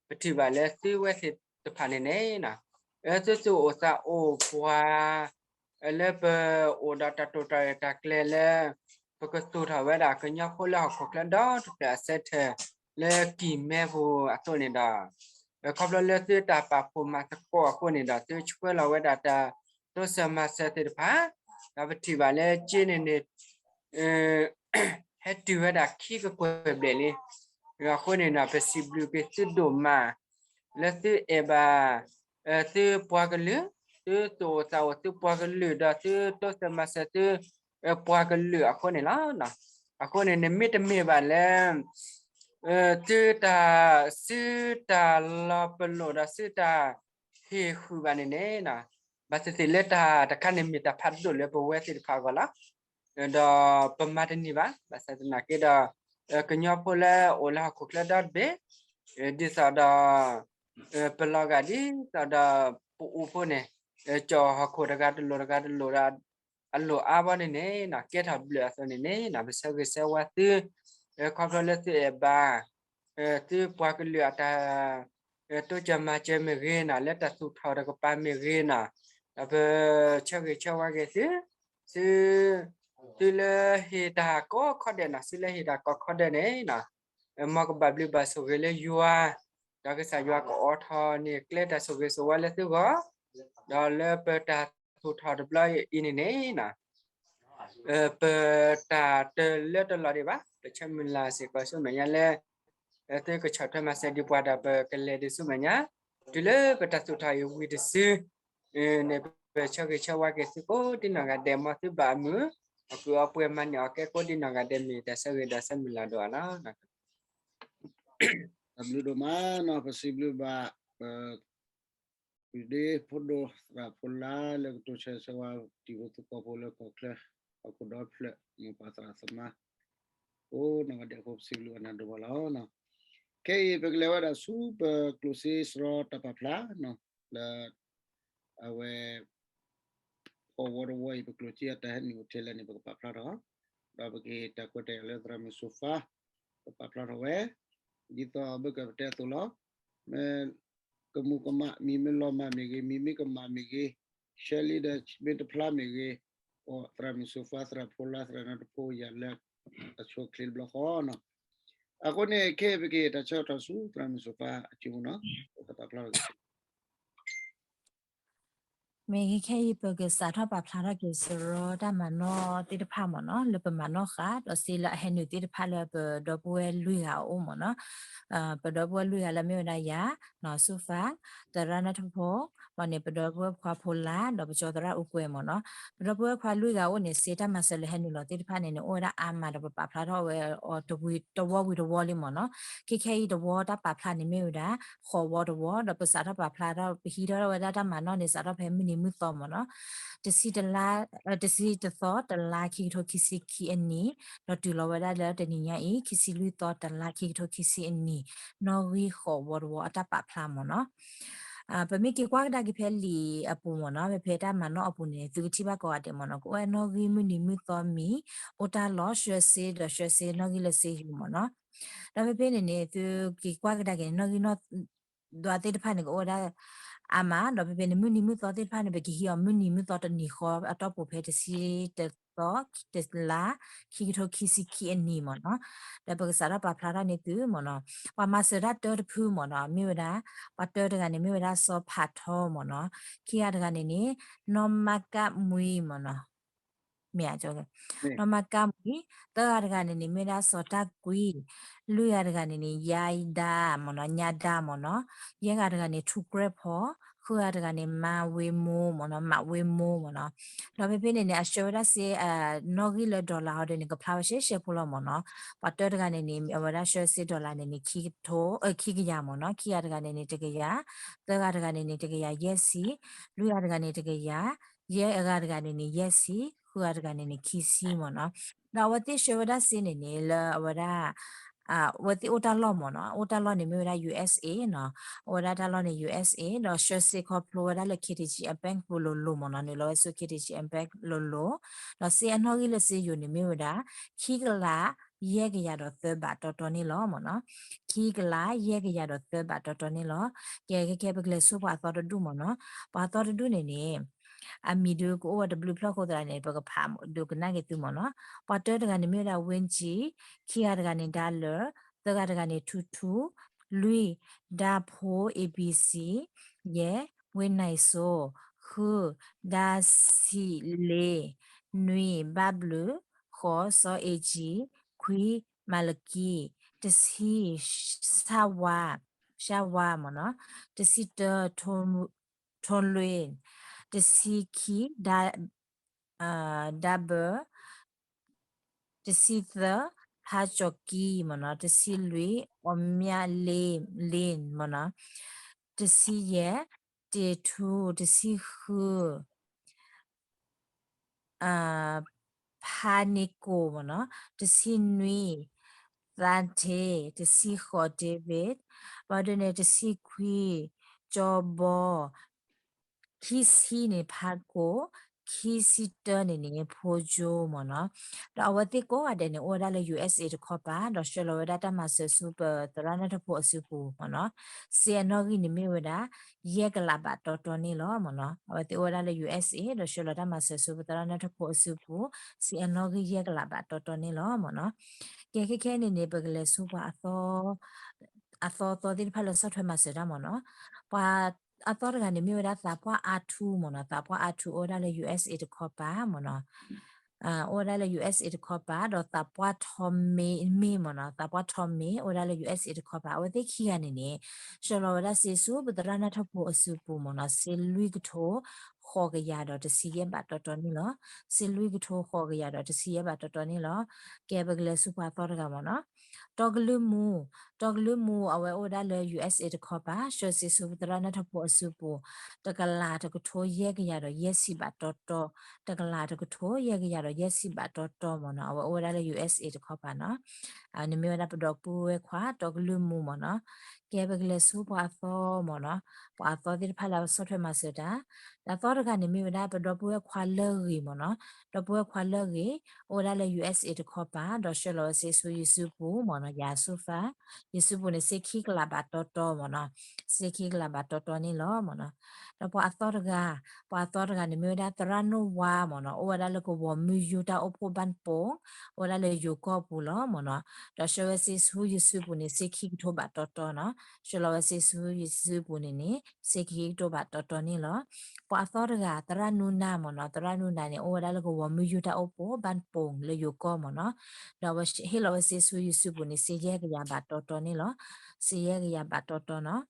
်ဒီး ပထံၣ်ဘၣ်လၢသုဝဲသ့ၣ်တဖၣ်န့ၣ်န့ၣ် သုသူၣ်အိၣ်သးအိၣ်ပှၤ လၢပအိၣ်ဒီးတၢ်တိာ်တၢ်ရဲၣ်တၢ်ကျဲၤလၢ ပကသူၣ်ထီၣ်ဝဲဒၣ်ကညီဖိလၢဟီၣ်ခိၣ်ချၢဒီတဖျၢၣ်အဆၢထၢၣ်လၢကံၢ်မဲပူၤအသိးန့ၣ်ဒီး ခီဖျိလၢသုတၢ်ပာ်ဖှိၣ်မၤသကိးအဃိန့ၣ်ဒီး သုဆှၢလီၤဝဲဒၣ်တၢ်တိစၢၤမၤစၢၤသ့ၣ်တဖၣ် ဒီးပထံၣ်ဘၣ်လၢက့န့ၣ်န့ၣ် ဟဲတုၤဝဲဒၣ်ခံကကွဲၢ်ဘျဲၣ်လံ. အဃိန့ၣ်ဒီး ပစံးဘျုးက့ၤသုဒိၣ်မး လၢသုအဲၣ်ဘၣ် သုပှၤကလုာ်, သုသူၣ်အိၣ်သးအိၣ်သုပှၤကလုာ် ဒီးသုတိစၢၤမၤစၢၤသု ပှၤကလုာ်အဃိန့ၣ်လီၤ. အဃိန့ၣ် နမ့ၢ်တမ့ၢ်ဘၣ်လၢ သုတၢ်စုတၢ်လီၤပလိာ်ဒီးစုတၢ်ဟ့ၣ်ဃုာ်ဘၣ်န့ၣ်န့ၣ် ဘၣ်သ့ၣ်သ့ၣ်လၢတၢ်တခါန့ၣ်မ့ၢ်တၢ်ဖးဒိၣ်လၢပဝဲသ့ၣ်တဖၣ်အဂီၢ်လီၤ. ဒီးပမၤတန့ၢ်ဘၣ်, ဘၣ်ဆၣ်သနာ်က့ဒီး ကညီဖိလၢအိၣ်လၢဟီၣ်ခိၣ်ချၢဒီတဘ့ၣ် ဒ်သိးဒီး ပလီၤဂာ်ဒ်သိးဒီးပအိၣ်ဖှိၣ်န့ၣ် ကၠီၣ်ဟီၣ်ခိၣ်တဂၤတလိၤတဂၤတလိၤဒီး အလိၣ်အါဘီန့ၣ်န့ၣ် ကဲထီၣ်ဘျၢၣ်အသိးန့ၣ်န့ၣ် ပဆၢဂ့ၤဆၢဝါသု ခီဖျိလၢသုအဲၣ်ဘၣ် သုပှၤကလုာ်အတၢ် တိစၢၤမၤစၢၤမ့ၢ်ဂ့ၤနီၤ လၢတၢ်သူၣ်ထီၣ်တကပၤမ့ၢ်ဂ့ၤနီၤ ဒီးပဆၢဂ့ၤဆၢဝါက့ၤသု သု သုလၢဟ့ၣ်တၢ်ကိးခီဒဲးနီၤ သုလၢဟ့ၣ်တၢ်ကိးခီဒဲးန့ၣ်နီၤ မ်ကဘၣ်ဘျုးဘၣ်ဆိၣ်ဂ့ၤလၢယွၤ ဒီးကစၢ်ယွၤကအိးထီၣ်န့ၢ်ကျဲတၢ်ဆိၣ်ဂ့ၤဆိၣ်ဝါလၢသုဂီၢ် ဒီးလၢပတၢ်သူၣ်ထီၣ်တဘျီအံၤန့ၣ်န့ၣ် ပတၢ်တလၢတလီၤဒံးဘၣ် ပဆၢမုၢ်လၢ်စ့ၢ်ကီးဆူမဲာ်ညါလၢ သုကဆီၣ်ထွဲမၤစၢၤဒံးပှၤဒီးပကလဲၤဒံးဆူမဲာ်ညါ တုၤလၢပတၢ်သူၣ်ထီၣ်အံၤဝံၤတစု န့ၣ် ပဆၢဂ့ၤဆၢဝါက့ၤသုကိးဒံနီၢ်ဂၤဒဲး မ်သုဘၣ်အမုာ် အီၣ်ကုၢ်အီပှဲၤမၤန့ၢ်အီၣ်ကဲကိးဒံနီၢ်ဂၤဒဲး မ့ၢ်တၢ်ဆၢဂ့ၤဒီးဆၢမုၢ်လၢ်ဒိၣ်အါလီၤ. တၢ်ဘျုးဒိၣ်မးနီၤ ပစံးဘျုးဘၣ် ပ ဒ့ဖိဒိၣ်သရၣ်ဖိလၢ်လၢကတိၤဆၢဂ့ၤဆၢဝါ တံၤဖိသကိးဖိလၢကီၢ်ချၢ ဟီၣ်ခိၣ်ဒီဖျၢၣ် မိၢ်ပၢ်သရၣ်သမါ ကိးနီၢ်ဂၤဒဲးအဃိ ပစံးဘျုးအနၢ်ဒိၣ်ဘၣ်လီၤ. ခဲအံၤ ပကလဲၤဝဲဒၣ်ဆူပကျိၣ်စ့စရီတၢ်ပာ်ဖျါ လၢ အဝဲ ဟီၣ်ဝီတဝီအံၤ ပကျိၣ်စ့အတၢ်ဟဲနုာ်အိၣ်ထဲလဲၣ်န့ၣ် ပကပာ်ဖျါထီၣ် ဒီးပကဟ့ၣ်တၢ်ကွဲးတၢ်ယၤလၢသရၣ်မုၣ်စိၤဖါ ပပာ်ဖျါထီၣ်ဝဲ ဒ်သိးဘၣ်ကပတဲအသိးလီၤ. မ့ၢ်ကမူၤကမၣ် မံၤမ့ၢ်လီၤမၢ်မ့ၢ်ဂ့ၤ မံၤမ့ၢ်ကမၣ်မ့ၢ်ဂ့ၤ ရှဲလံဒီးမ့ၢ်တဖျါမ့ၢ်ဂ့ၤ, အိၣ်သရၣ်မုၣ်စိၤဖါ သရၣ်ဖိလါ သရၣ်နၢ်တဖိ ယၤလၢအဆိအချ့တဘျီဃီနီၤ. အဃိန့ၣ် ခဲအံၤပက့ၤတၢ်ဆၢကတီၢ်ဆူ သရၣ်မုၣ်စိၤဖါအစုပူၤနီၤ, ပကပာ်ဖျါထီၣ်က့ၤ မ့ၢ်ဂ့ၤခဲအံၤ ပကစးထီၣ်ပာ်ဖျါထီၣ်က့ၤစရီတၢ်မၤနီၣ်သ့ၣ်တဖၣ်မ့ၢ်နီၤ လၢပမၤနီၣ်ဃာ် ဒီးစ့လၢအဟဲနုာ်သ့ၣ်တဖၣ်လၢပဒီပုၢ်ဝဲၢ်လွံၢ်ဂၤအအိၣ်မ့ၢ်နီၤ. ပဒီပုၢ်ဝဲၢ်လွံၢ်ဂၤလၢမ့ၢ်ဝဲဒၣ်ယၤ နီၢ်စိၤဖါ သရၣ်နၢ်ထဖိ ဘၣ်န့ၣ် ပဒီပုၢ်ဝဲၢ်ခွါဖိလါ ဒီးပကၠီသရၣ်အူကွဲမ့ၢ်နီၤ. ပဒီပုၢ်ဝဲၢ်ခွါလွံၢ်ဂၤအအိၣ်န့ၣ် စ့တၢ်မၤစၢၤလၢဟဲနုာ်လီၤသ့ၣ်တဖၣ်န့ၣ်န့ၣ် အိၣ်ဝဲဒၣ်အါမးဒီးပပာ်ဖျါထီၣ်ဝဲအီၤတဝီတဝီဝံၤတဝီလံမ့ၢ်နီၤ. ခဲခဲအံၤတဝီတၢ်ပာ်ဖျါန့ၣ်မ့ၢ်ဝဲဒၣ် ဃိးဝီတဝီ ဒီးပစးထီၣ်ပာ်ဖျါထီၣ် ပဟံးထီၣ်ဝဲဒၣ်တၢ်မၤနီၣ်န့ၣ် စးထီၣ်ဖဲမုၢ်နံၤမုၢ်သီမ့ၢ်နီၤ. တဆံတလါ တဆံတသီ တလါ ခံကထိခံဆံခံအနံၣ် ဒီးတုၤလီၤဝဲဒၣ်လၢတနံၤညါအံၤ ခံဆံလွံၢ်သီ တလါ ခံကထိခံဆံအနံၣ် နီၣ်ဂံၢ်ဃိးဝီတဝီအတၢ်ပာ်ဖျါမ့ၢ်နီၤ. ပမ့ၢ်က့ၤကွၢ်ကဒါက့ၤဖဲလံာ်အပူၤမ့ၢ်နီၤ ဖဲဖဲတၢ်မၤနီၣ်အပူၤန့ၣ် သုကထံၣ်ဘၣ်ကိးဂၤဒဲးမ့ၢ်နီၤ ကအိၣ်ဝဲနီၣ်ဂံၢ်မုၢ်နံၤမုၢ်သီမံၤ အိၣ်တၢ်လီၢ်ဆှၢစ့ဒီးဆှၢစ့နီၣ်ဂံၢ်လၢစ့ယိၤမ့ၢ်နီၤ. ဒီးဖဲဖဲန့ၣ်န့ၣ် သုက့ၤကွၢ်ကဒါက့ၤန့ၣ် နီၣ်ဂံၢ်နီၣ် ဒွးသ့ၣ်တဖၣ်န့ၣ် ကအိၣ်ဝဲဒၣ်အါမး ဒီးဖဲဖဲန့ၣ် မုၢ်နံၤမုၢ်သီသ့ၣ်တဖၣ်န့ၣ် ပကဟံးအီၤမုၢ်နံၤမုၢ်သီတနံၤဃီအတီၢ်ပူၤဖဲတဆံတသီ တလါ ခံကထိခံဆံခံအနံၣ်မ့ၢ်နီၤ. ဒီးပကစးထီၣ်ပာ်ဖျါထီၣ်န့ၢ်သုမ့ၢ်နီၤ ပှၤမၤစၢၤတၢ်တၢတဖုမ့ၢ်နီၤ မ့ၢ်ဝဲဒၣ် ပှၤတၢတဂၤန့ၣ် မ့ၢ်ဝဲဒၣ်စီၤဖးထီမ့ၢ်နီၤ ခံဂၤတဂၤန့ၣ်န့ၣ် နီၢ်မၤကၣ်မှံမ့ၢ်နီၤ မ့ၢ် နီၢ်မၤကၣ်မှံ သၢဂၤတဂၤန့ၣ်န့ၣ် မ့ၢ်ဝဲဒၣ်စီၤတၢ်ကွံ လွံၢ်ဂၤတဂၤန့ၣ်န့ၣ် ယါဒါမ့ၢ်နီၤ ညါဒါမ့ၢ်နီၤ ယဲၢ်ဂၤတဂၤန့ၣ် ထူကြဲဖီ ဃုဂၤတဂၤန့ၣ် မၤဝ့မိၢ်မ့ၢ်နီၤ မၤဝ့မိၢ်မ့ၢ်နီၤ ဒီးဖဲဖဲန့ၣ်န့ၣ် အဆှၢဝဲဒၣ်စ့ နီၣ်ဂံၢ်လၢ dollar ဟီဒ်န့ၣ် ကဖျါဝဲရှဲရှဲဖိလီၤမ့ၢ်နီၤ ပှၤတၢတဂၤန့ၣ်န့ၣ် အဝဲဒၣ်ဆှၢစ့ dollar န့ၣ်န့ၣ် ခံကထိ ခံကယၤမ့ၢ်နီၤ ခံဂၤတဂၤန့ၣ်န့ၣ် တကယၤ သၢဂၤတဂၤန့ၣ်န့ၣ် တကယၤယဲၢ်ဆံ လွံၢ်ဂၤတဂၤန့ၣ် တကယၤ ယဲၢ်ဂၤတဂၤန့ၣ်န့ၣ် ယဲၢ်ဆံ ဃုဂၤတဂၤန့ၣ်န့ၣ် ခံဆံမ့ၢ်နီၤ ဒီးအဝဲသ့ၣ်ဆှၢဝဲဒၣ်စ့န့ၣ်န့ၣ် လၢအဝဲဒၣ် အဝဲသ့ၣ်အိၣ်တၢ်လီၢ်မ့ၢ်နီၤ အိၣ်တၢ်လီၢ်န့ၣ်မ့ၢ်ဝဲဒၣ် USA နီၤ အိၣ်ဝဲဒၣ်တၢ်လီၢ်န့ၣ် USA ဒီးဆှၢစ့ခီဖျိဝဲဒၣ်လၢ K T G M Bank ပူၤလိၤလိၤမ့ၢ်နီၤ နုာ်လီၤဝဲဆူ K T G M Bank လိၤလိၤ ဒီးစ့အနီၣ်ဂံၢ်လၢစ့ယိၤန့ၣ်မ့ၢ်ဝဲဒၣ် ခံကလး ယဲၢ်ကယၤဒီးသၢဘးတီတီန့ၣ်လီၤမ့ၢ်နီၤ ခံကလး ယဲၢ်ကယၤဒီးသၢဘးတီတီန့ၣ်လီၤ ကဲခဲခဲပကလဲၤဆူပှၤအသီတဒူၣ်မ့ၢ်နီၤ ပှၤအသီတဒူၣ်န့ၣ်န့ၣ် အမံၤဒုးကအိၣ်ဝဲတဘျုးဖျၢၣ်ဃိသတးန့ၣ် ပကဖးဒိကနၣ်က့ၤသုမ့ၢ်နီၤ ပှၤတၢတဂၤန့ၣ်မ့ၢ်ဝဲဒၣ် ဝ့ကၠံ ခံဂၤတဂၤန့ၣ် ဒါလၢာ် သၢဂၤတဂၤန့ၣ် ထူထူ လွံၢ် ဒါဖိ A B C ယဲၢ် ဝ့နၢ်စိ ဃု ဒါဆံးလ့ နွံ ဘၣ်ဘျုး ဃိး စီၤအ့ကၠံ ခွံ မၤလကံ တဆံ ဆၣ်ဝါ ဆၣ်ဝါမ့ၢ်နီၤ တဆံတၢ ထိလွ့ တဆံခံ ဒါဘၢ တဆံသၢ ဖါကၠီၤကံမ့ၢ်နီၤ တဆံလွံၢ် အီၣ်မၠၣ်လ့ လ့မ့ၢ်နီၤ တဆံယဲၢ် တ့ၢ်ထူ တဆံဃု ဖါန့ၢ်ကိၣ်မ့ၢ်နီၤ တဆံနွံ သါထ့ တဆံဃိး David ဘၣ်ဒ်န့ၣ် တဆံခွံ ကၠီဘီ ခံဆံန့ၣ် ဖါကိၣ် ခံဆံတၢန့ၣ်န့ၣ် ဖိကၠိမ့ၢ်နီၤ ဒီးအဝဲသ့ၣ်ကိးဂၤဒဲးန့ၣ် အိၣ်ဝဲဒၣ်လၢ USA တခီပၤ ဒီးဆှၢလီၤဝဲဒၣ်တၢ်မၤစၢၤဆူပသရၣ်နၢ်ထၢၣ်ဖိအစုပူၤမ့ၢ်နီၤ စ့အနီၣ်ဂံၢ်န့ၣ်မ့ၢ်ဝဲဒၣ် ယဲၢ်ကလးဘးတီတီန့ၣ်လီၤမ့ၢ်နီၤ အဝဲသ့ၣ်အိၣ်ဝဲဒၣ်လၢ USA ဒီးဆှၢလီၤတၢ်မၤစၢၤဆူပသရၣ်နၢ်ထၢၣ်ဖိအစုပူၤ စ့အနီၣ်ဂံၢ်ယဲၢ်ကလးဘးတီတီန့ၣ်လီၤမ့ၢ်နီၤ ကဲခဲခဲန့ၣ်န့ၣ် ပကလဲၤဆူပှၤ အသီသီသ့ၣ်တဖၣ်လၢဆီၣ်ထွဲမၤစၢၤတၢ်မ့ၢ်နီၤ ပှၤအသီတဂၤန့ၣ်မ့ၢ်ဝဲဒၣ်သးပှၢ်အါထူမ့ၢ်နီၤ သးပှၢ်အါထူအိၣ်ဝဲဒၣ်လၢ USA တခီပၤမ့ၢ်နီၤ အိၣ်ဝဲဒၣ်လၢ USA တခီပၤ ဒီးသးပှၢ်ထီမ့ၢ်မ့ၢ်မ့ၢ်နီၤ သးပှၢ်ထီမ့ၢ်အိၣ်ဝဲဒၣ်လၢ USA တခီပၤ အဝဲသ့ၣ်ခံဂၤန့ၣ်န့ၣ် ဆှၢလီၤဝဲဒၣ်စ့ဆူပသရၣ်နၢ်ထၢၣ်ဖိအစုပူၤမ့ၢ်နီၤ စ့လွံၢ်ကထိ ဃိးကယၤဒီးတဆံယဲၢ်ဘးတီတီန့ၣ်လီၤ စ့လွံၢ်ကထိဃိးကယၤဒီးတဆံယဲၢ်ဘးတီတီန့ၣ်လီၤ ကဲပကလဲၤဆူပှၤအသီတဂၤမ့ၢ်နီၤ တီကလုၢ်မူ တီကလုၢ်မူအဝဲအိၣ်ဝဲဒၣ်လၢ USA တခီပၤ ဆှၢစ့ဆူပသရၣ်နၢ်ထၢၣ်ဖိအစုပူၤ တကလးတကထိယဲၢ်ကယၤဒီးယဲၢ်ဆံဘးတီတီ တကလးတကထိယဲၢ်ကယၤဒီးယဲၢ်ဆံဘးတီတီမ့ၢ်နီၤ အဝဲအိၣ်ဝဲဒၣ်လၢ USA တခီပၤနီၤ နမ့ၢ်ဝဲဒၣ်ပဒီပုၢ်ဝဲၢ်ခွါ တီကလုၢ်မူမ့ၢ်နီၤ ကဲပကလဲၤဆူပှၤအသီမ့ၢ်နီၤ ပှၤအသီသ့ၣ်တဖၣ်လၢအဆီၣ်ထွဲမၤစၢၤတၢ် တၢ်သီတဂၤန့ၣ်မ့ၢ်ဝဲဒၣ် ပဒီပုၢ်ဝဲၢ်ခွါလၢဂ့ၤမ့ၢ်နီၤ ဒီပုၢ်ဝဲၢ်ခွါလၢဂ့ၤ အိၣ်ဝဲဒၣ်လၢ USA တခီပၤ ဒီးဆှၢလီၤဝဲစ့ဆူယစုပူၤ မ့ၢ်နီၤ ယၤဆူဖး ယစုပူၤန့ၣ် စ့ခံကလးဘးတီတီမ့ၢ်နီၤ, စ့ခံကလးဘးတီတီန့ၣ်လီၤမ့ၢ်နီၤ. ဒီးပှၤအသီတဂၤ, ပှၤအသီတဂၤန့ၣ်မ့ၢ်ဝဲဒၣ်သရၣ်နိၣ်ဝါမ့ၢ်နီၤ, အိၣ်ဝဲဒၣ်လၢကဝီၤမုၢ်ယူၢ်တၢ်အိၣ်ဖှိၣ်ဘၣ်ပိာ်, အိၣ်ဝဲဒၣ်လၢယိၤကီၢ်ပူၤလီၤမ့ၢ်နီၤ. ဒီးဆှၢဝဲစ့ဆူယစုပူၤန့ၣ် စ့ခံကထိဘးတီတီနီၤ, ဆှၢလီၤဝဲစ့ဆူယစုပူၤန့ၣ်န့ၣ် စ့ခံကထိဘးတီတီန့ၣ်လီၤ. ပှၤအသီတဂၤ သရၣ်နူနၤမ့ၢ်နီၤ, သရၣ်နူနၤန့ၣ် အိၣ်ဝဲဒၣ်လၢကဝီၤမုၢ်ယူၢ်တၢ်အိၣ်ဖှိၣ်ဘၣ်ပိာ်လၢယိၤကီၢ်မ့ၢ်နီၤ, ဒီးဟ့ၣ်လီၤဝဲစ့ဆူယစုပူၤန့ၣ် စ့ယဲၢ်ကယၤဘးတီတီန့ၣ်လီၤ, စ့ယဲၢ်ကယၤဘးတီတီနီၤ.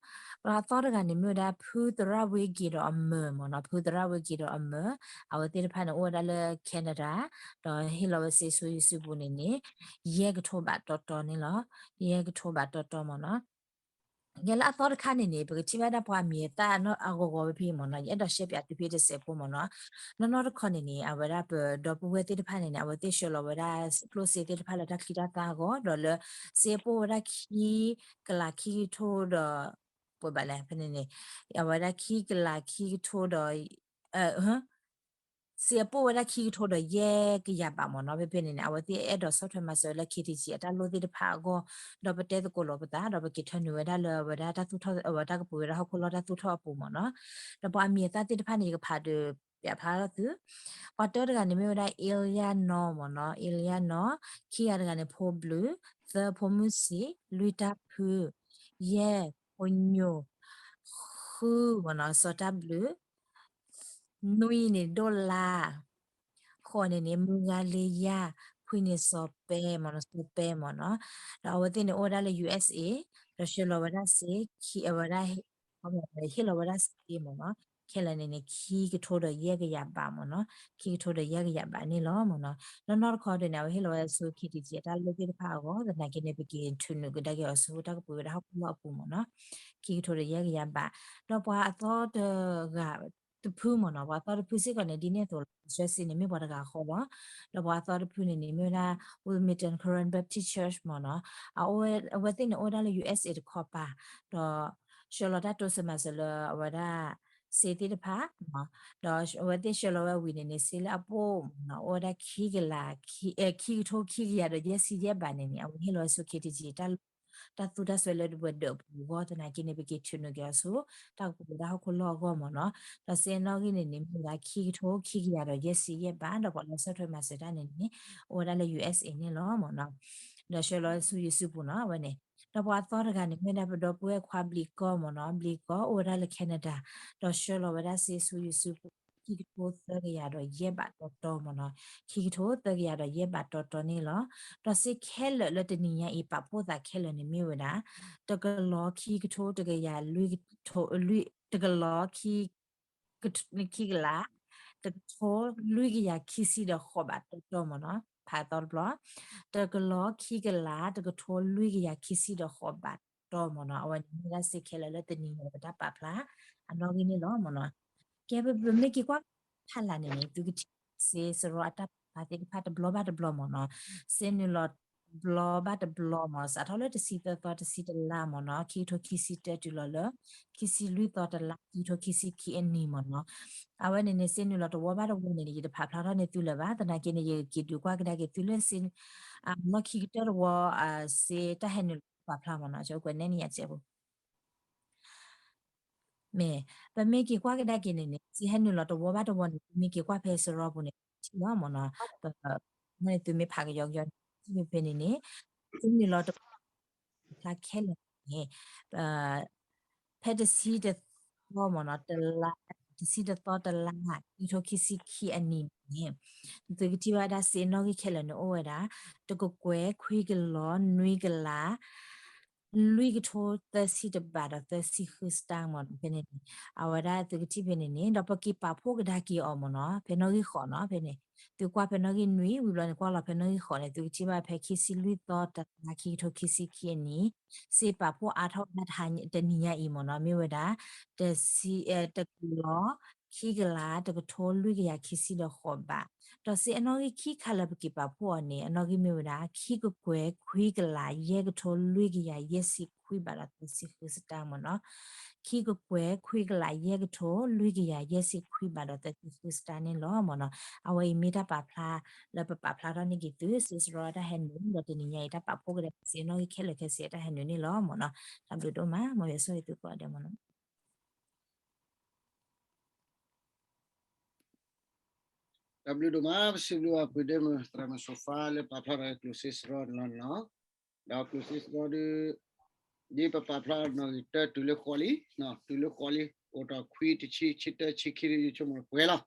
ပှၤအသီတဂၤန့ၣ်မ့ၢ်ဝဲဒၣ် ဖုသရၣ်ဝ့က့ၤဒီးအမၢၤမ့ၢ်နီၤ, ဖုသရၣ်ဝ့က့ၤဒီးအမၢၤ, အဝဲသ့ၣ်တဖၣ်န့ၣ် အိၣ်ဝဲဒၣ်လၢ Canada, ဒီးဟ့ၣ်လီၤဝဲစ့ဆူယစုပူၤန့ၣ်န့ၣ် ယဲၢ်ကထိဘးတီတီန့ၣ်လီၤ, ယဲၢ်ကထိဘးတီတီမ့ၢ်နီၤ. ယဲလၢအသီတခါန့ၣ်န့ၣ် ပကထံၣ်ဘၣ်ဒၣ်ပှၤမံၤအသၣ်အဂီၤဂီၤဝဲဖဲမ့ၢ်နီၤ, ယအဲၣ်ဒိးရှဲပၠးသုဖဲတစဲးဖိမ့ၢ်နီၤ. နီၢ်နီၢ်တခီန့ၣ်န့ၣ် အဝဲဒၣ်ပဒီပုၢ်ဝဲၢ်သ့ၣ်တဖၣ်န့ၣ်န့ၣ် အဝဲသ့ၣ်ဆှၢလီၤဝဲဒၣ်ကျိၣ်စ့သ့ၣ်တဖၣ်လၢတၢ်ချံတၢ်သၣ်အဂီၢ်, ဒီးလၢစ့အပိၢ်ဝဲဒၣ်ခံကလးခံကထိဒီး ပှဲၤဘၣ်လဲၣ်ဖဲန့ၣ်န့ၣ်, အဝဲဒၣ်ခံကလးခံကထိဒီး စ့အပိၢ်ဝဲဒၣ်ခံကထိဒီးယဲၢ်ကယၤဘးမ့ၢ်နီၤ. ဖဲဖဲန့ၣ်န့ၣ် အဝဲသ့ၣ်အဲၣ်ဒိးဆီၣ်ထွဲမၤစၢၤလၢ KTG အတၢ်လိၣ်သ့ၣ်တဖၣ်အဂီၢ်, ဒီးပတဲသကိးလိာ်ပသး ဒီးပက့ၤထၢနုာ်ဝဲဒၣ်လၢအဝဲဒၣ်တၢ်သူၣ်ထီၣ် အဝဲတၢ်ကပှ့ၤဝဲဒၣ်ဟီၣ်ခိၣ်လီၢ်တၢ်သူၣ်ထီၣ်အပူၤမ့ၢ်နီၤ. ဒီးပှၤအမံၤအသၣ်သ့ၣ်တဖၣ်န့ၣ် ယကဖးဒုးပၠးဖျါထီၣ်သု, ပှၤတၢတဂၤန့ၣ်မ့ၢ်ဝဲဒၣ် အ့လယၣ်နီၢ်မ့ၢ်နီၤ, အ့လယၣ်နီၢ်, ခံဂၤတဂၤန့ၣ် ဖိဘျုး, သၢ ဖိမုၣ်ဆံး, လွံၢ် တၢ်ဖု, ယဲၢ် ဖိညိၣ်, ဃုမ့ၢ်နီၤ စီၤတၢ်ဘျုး, နွံန့ၣ် ဒိၣ်လါ, ဃိးန့ၣ်န့ၣ် မုၢ်ဂၤလ့ယၢ်, ခွံန့ၣ် စီၤပဲမ့ၢ်နီၤ, စီၤပဲမ့ၢ်နီၤ. ဒီးအဝဲသ့ၣ်န့ၣ်အိၣ်ဝဲဒၣ်လၢ ယူၢ်အ့ၣ်အ့ၣ်, ဒီးဆှၢလီၤဝဲဒၣ်စ့, အဝဲဒၣ် ဟ့ၣ်လီၤဝဲဒၣ်စ့မ့ၢ်နီၤ, ခဲလၢာ်န့ၣ်န့ၣ် ခံကထိဒီးယဲၢ်ကယၤဘးမ့ၢ်နီၤ, ခံကထိဒီးယဲၢ်ကယၤဘးန့ၣ်လီၤမ့ၢ်နီၤ. နီၢ်နီၢ်တခီဒုးန့ၣ် အဝဲဟ့ၣ်လီၤဝဲဒၣ်ဆူ KTG အတၢ်လိၣ်သ့ၣ်တဖၣ်အဂီၢ် သနာ်က့န့ၣ် ပက့ၤထုးနုာ်ကဒါက့ၤအီၤဆူတၢ်ကပှ့ၤဝဲဒၣ်ဟီၣ်ခိၣ်လီၢ်အပူၤမ့ၢ်နီၤ, ခံကထိဒီးယဲၢ်ကယၤဘး. ဒီးပှၤအသီတဂၤ တဖုမ့ၢ်နီၤ, ပှၤအသီတဖုစ့ၢ်ကီးန့ၣ် ဒ်န့ၣ်အသိးလီၤ, ဆှၢစ့န့ၣ်မ့ၢ်ပှၤတဂၤဃီလီၤ. ဒီးပှၤအသီတဖုန့ၣ်န့ၣ် မ့ၢ်ဝဲဒၣ် Wilmington Karen Baptist Church မ့ၢ်နီၤ, အဝဲသ့ၣ်န့ၣ်အိၣ်ဝဲဒၣ်လၢ ယူၢ်အ့ၣ်အ့ၣ် တခီပၤ, ဒီးဆှၢလီၤတၢ်တိစၢၤမၤစၢၤလၢအဝဲဒၣ် စ့သ့ၣ်တဖၣ်, ဒီးအဝဲသ့ၣ်ဆှၢလီၤဝဲဝံၤန့ၣ်န့ၣ် စ့လၢအပိၢ်မ့ၢ်နီၤ အိၣ်ဝဲဒၣ်ခံကလး, ခံကထိခံကယၤဒီးယဲၢ်ဆံယဲၢ်ဘးန့ၣ်န့ၣ် အဝဲဟ့ၣ်လီၤဝဲဆူ KTG တၢ်သူတၢ်စွဲလၢဒဝဲဒၢးအပူၤအဂီၢ် သနာ်က့န့ၣ် ပက့ၤထုးနုာ်က့ၤအီၤဆူ တၢ်ကပှ့ၤဝဲဒၣ်ဟီၣ်ခိၣ်လီၢ်အဂီၢ်မ့ၢ်နီၤ. ဒီးစ့အနီၣ်ဂံၢ်န့ၣ်န့ၣ် မ့ၢ်ဝဲဒၣ်ခံကထိခံကယၤဒီးယဲၢ်ဆံယဲၢ်ဘး, ဒီးပှၤလၢဆီၣ်ထွဲမၤစၢၤတၢ်န့ၣ်န့ၣ် အိၣ်ဝဲဒၣ်လၢ ယူၢ်အ့ၣ်အ့ၣ် န့ၣ်လီၤမ့ၢ်နီၤ. ဒီးဆှၢလီၤဆူယစုပူၤနီၤ အဝဲန့ၣ်. ဒီးပှၤအသီတဂၤန့ၣ် မ့ၢ်ဝဲဒၣ်ပဒီပုၢ်ဝဲၢ်ခွါဘျံးကီမ့ၢ်နီၤ, ဘျံးကီအိၣ်ဝဲဒၣ်လၢ Canada, ဒီးဆှၢလီၤဝဲဒၣ်စ့ဆူယစုပူၤ ခံကထိသၢကယၤဒီးယဲၢ်ဘးတီတီမ့ၢ်နီၤ, ခံကထိသၢကယၤဒီးယဲၢ်ဘးတီတီန့ၣ်လီၤ. ဒီးစ့ခဲလၢာ်လၢတနံၤညါအံၤ ပာ်ဖှိၣ်သးခဲလၢာ်န့ၣ်မ့ၢ်ဝဲဒၣ် တကလီၤခံကထိတကယၤလွံၢ်ကထိ, တကလီၤခံ ခံကလး တကထိလွံၢ်ကယၤခံဆံဒီးဃိးဘးတီတီမ့ၢ်နီၤ, ဖးသီတဘျီ, တကလီၤခံကလး တကထိလွံၢ်ကယၤခံဆံဒီးဃိးဘးတီတီမ့ၢ်နီၤ. အဝဲန့ၣ်မ့ၢ်ဒၣ်စ့ခဲလၢာ်လၢတနံၤညါပတၢ်ပာ်ဖျါ အနီၣ်ဂံၢ်န့ၣ်လီၤမ့ၢ်နီၤ. ကဲ ပမ့ၢ်က့ၤကွၢ်ဖးလၢ်န့ၣ်န့ၣ် သုကထံၣ်စ့စရီအတၢ်ပာ်ဖျါသ့ၣ်တဖၣ်တဘျီဘၣ်တဘျီမ့ၢ်နီၤ, စ့နုာ်လီၤတဘျီဘၣ်တဘျီမ့ၢ် စးထီၣ်လၢတဆံသၢသီတဆံတလါမ့ၢ်နီၤ, ခံကထိခံဆံတၢတုၤလီၤလၢ ခံဆံလွံၢ်သီတလါ ခံကထိခံဆံခံအနံၤမ့ၢ်နီၤ. အဝဲန့ၣ်န့ၣ် စ့နုာ်လီၤတဝီဘၣ်တဝီန့ၣ်န့ၣ် ယတဖးဖျါထီၣ်န့ၢ်သုလၢၤဘၣ်, သနာ်က့န့ၣ် ယက့ၤဒုးကွၢ်ကဒါက့ၤသုလၢ လီၢ်ခံကတၢၢ်တဝီ စ့တၢ်ဟဲနုာ်လီၤပာ်ဖျါမ့ၢ်နီၤ, ကွဲးနဲၣ်န့ၢ်ယၤစဲးဖိ မ့ၢ် ပမ့ၢ်က့ၤကွၢ်ကဒါက့ၤန့ၣ်န့ၣ် စ့ဟဲနုာ်လီၤတဝီဘၣ်တဝီန့ၣ် ပမ့ၢ်က့ၤကွၢ်ဖဲစရီပူၤန့ၣ် ထံၣ်လီၤမ့ၢ်နီၤ, ပ မ့ၢ်သုမ့ၢ်ဖးကယီကယီန့ၣ် ထံၣ်ဖဲန့ၣ်န့ၣ် စ့နုာ်လီၤတဝီ ဖျါခဲလၢာ်န့ၣ် ဖဲတဆံတသီမ့ၢ်နီၤ တလါ, တဆံတသီတလါ ခံကထိခံဆံခံအနံၤန့ၣ် သုကထံၣ်ဘၣ်ဝဲဒၣ်စ့နီၣ်ဂံၢ်ခဲလၢာ်န့ၣ်အိၣ်ဝဲဒၣ် တကကွဲၢ်ခွံကလီၤနွံကလး လွံၢ်ကထိသၢဆံတဘးဒီးသၢဆံဃုစတၢၢ်မ့ၢ်နီၤ. ဖဲန့ၣ်န့ၣ် အဝဲဒၣ်သုကထံၣ်ဖဲန့ၣ်န့ၣ် ဒီးပက့ၤပာ်ဖှိၣ်ကဒါက့ၤအီၤမ့ၢ်နီၤ ဖဲနီၣ်ဂံၢ်ဃိးနီၤ ဖဲန့ၣ် သုကွၢ်ဖဲနီၣ်ဂံၢ်နွံ ဝံၤဘျီန့ၣ် ကွၢ်လီၤဖဲနီၣ်ဂံၢ်ဃိးန့ၣ် သုကထံၣ်ဘၣ်ဖဲခံဆံလွံၢ်သီတလါ ခံကထိခံဆံခံအနံၤ စ့ပာ်ဖှိၣ်အါထီၣ်ဝဲဒၣ်တဟါတနံၤညါအံၤမ့ၢ်နီၤ မ့ၢ်ဝဲဒၣ် တဆံ တကလီၤ ခံကလး တကထိလွံၢ်ကယၤခံဆံဒီးဃိးဘး, ဒီးစ့အနီၣ်ဂံၢ်ခံခါလၢပက့ၤပာ်ဖှိၣ်အီၤန့ၣ် အနီၣ်ဂံၢ်မ့ၢ်ဝဲဒၣ် ခံကကွဲၢ်ခွံကလး ယဲၢ်ကထိလွံၢ်ကယၤယဲၢ်ဆံခွံဘးဒီးသၢဆံဃုစတၢၢ်မ့ၢ်နီၤ. ခံကကွဲၢ်ခွံကလးယဲၢ်ကထိလွံၢ်ကယၤယဲၢ်ဆံခွံဘးဒီးသၢဆံဃုစတၢ်န့ၣ်လီၤမ့ၢ်နီၤ. အဝဲအံၤမ့ၢ်တၢ်ပာ်ဖျါလၢပပာ်ဖျါထီၣ်န့ၢ်က့ၤသု စ့စရီတၢ်ဟဲနုာ် ဒီးတနံၤညါအံၤတၢ်ပာ်ဖှိၣ်ကဒီးစ့နီၣ်ဂံၢ်ခဲလၢာ်ခဲဆ့တၢ်ဟဲနုာ်န့ၣ်လီၤမ့ၢ်နီၤ. တၢ်ဘျုးဒိၣ်မး မ်ယွၤဆိၣ်ဂ့ၤသုကိးဂၤဒဲးမ့ၢ်နီၤ. တၢ်ဘျုးဒိၣ်မး ပစံးဘျုးဘၣ်ပှၤဒဲမုၣ် သရၣ်မုၣ်စိၤဖါလၢပာ်ဖျါထီၣ်ကျိၣ်စ့စရီန့ၣ်လီၤ. ဒီးကျိၣ်စ့စရီဒီး ဒ်ပပာ်ဖျါနီၣ်ဂံၢ်တၢတုၤလၢဃိးလံ, တုၤလၢဃိးလံ အိၣ်ဒီးခွံတဆံ ဆံတၢ ဆံခံဒီးယဆိကမိၣ်ပှဲၤလီၤ.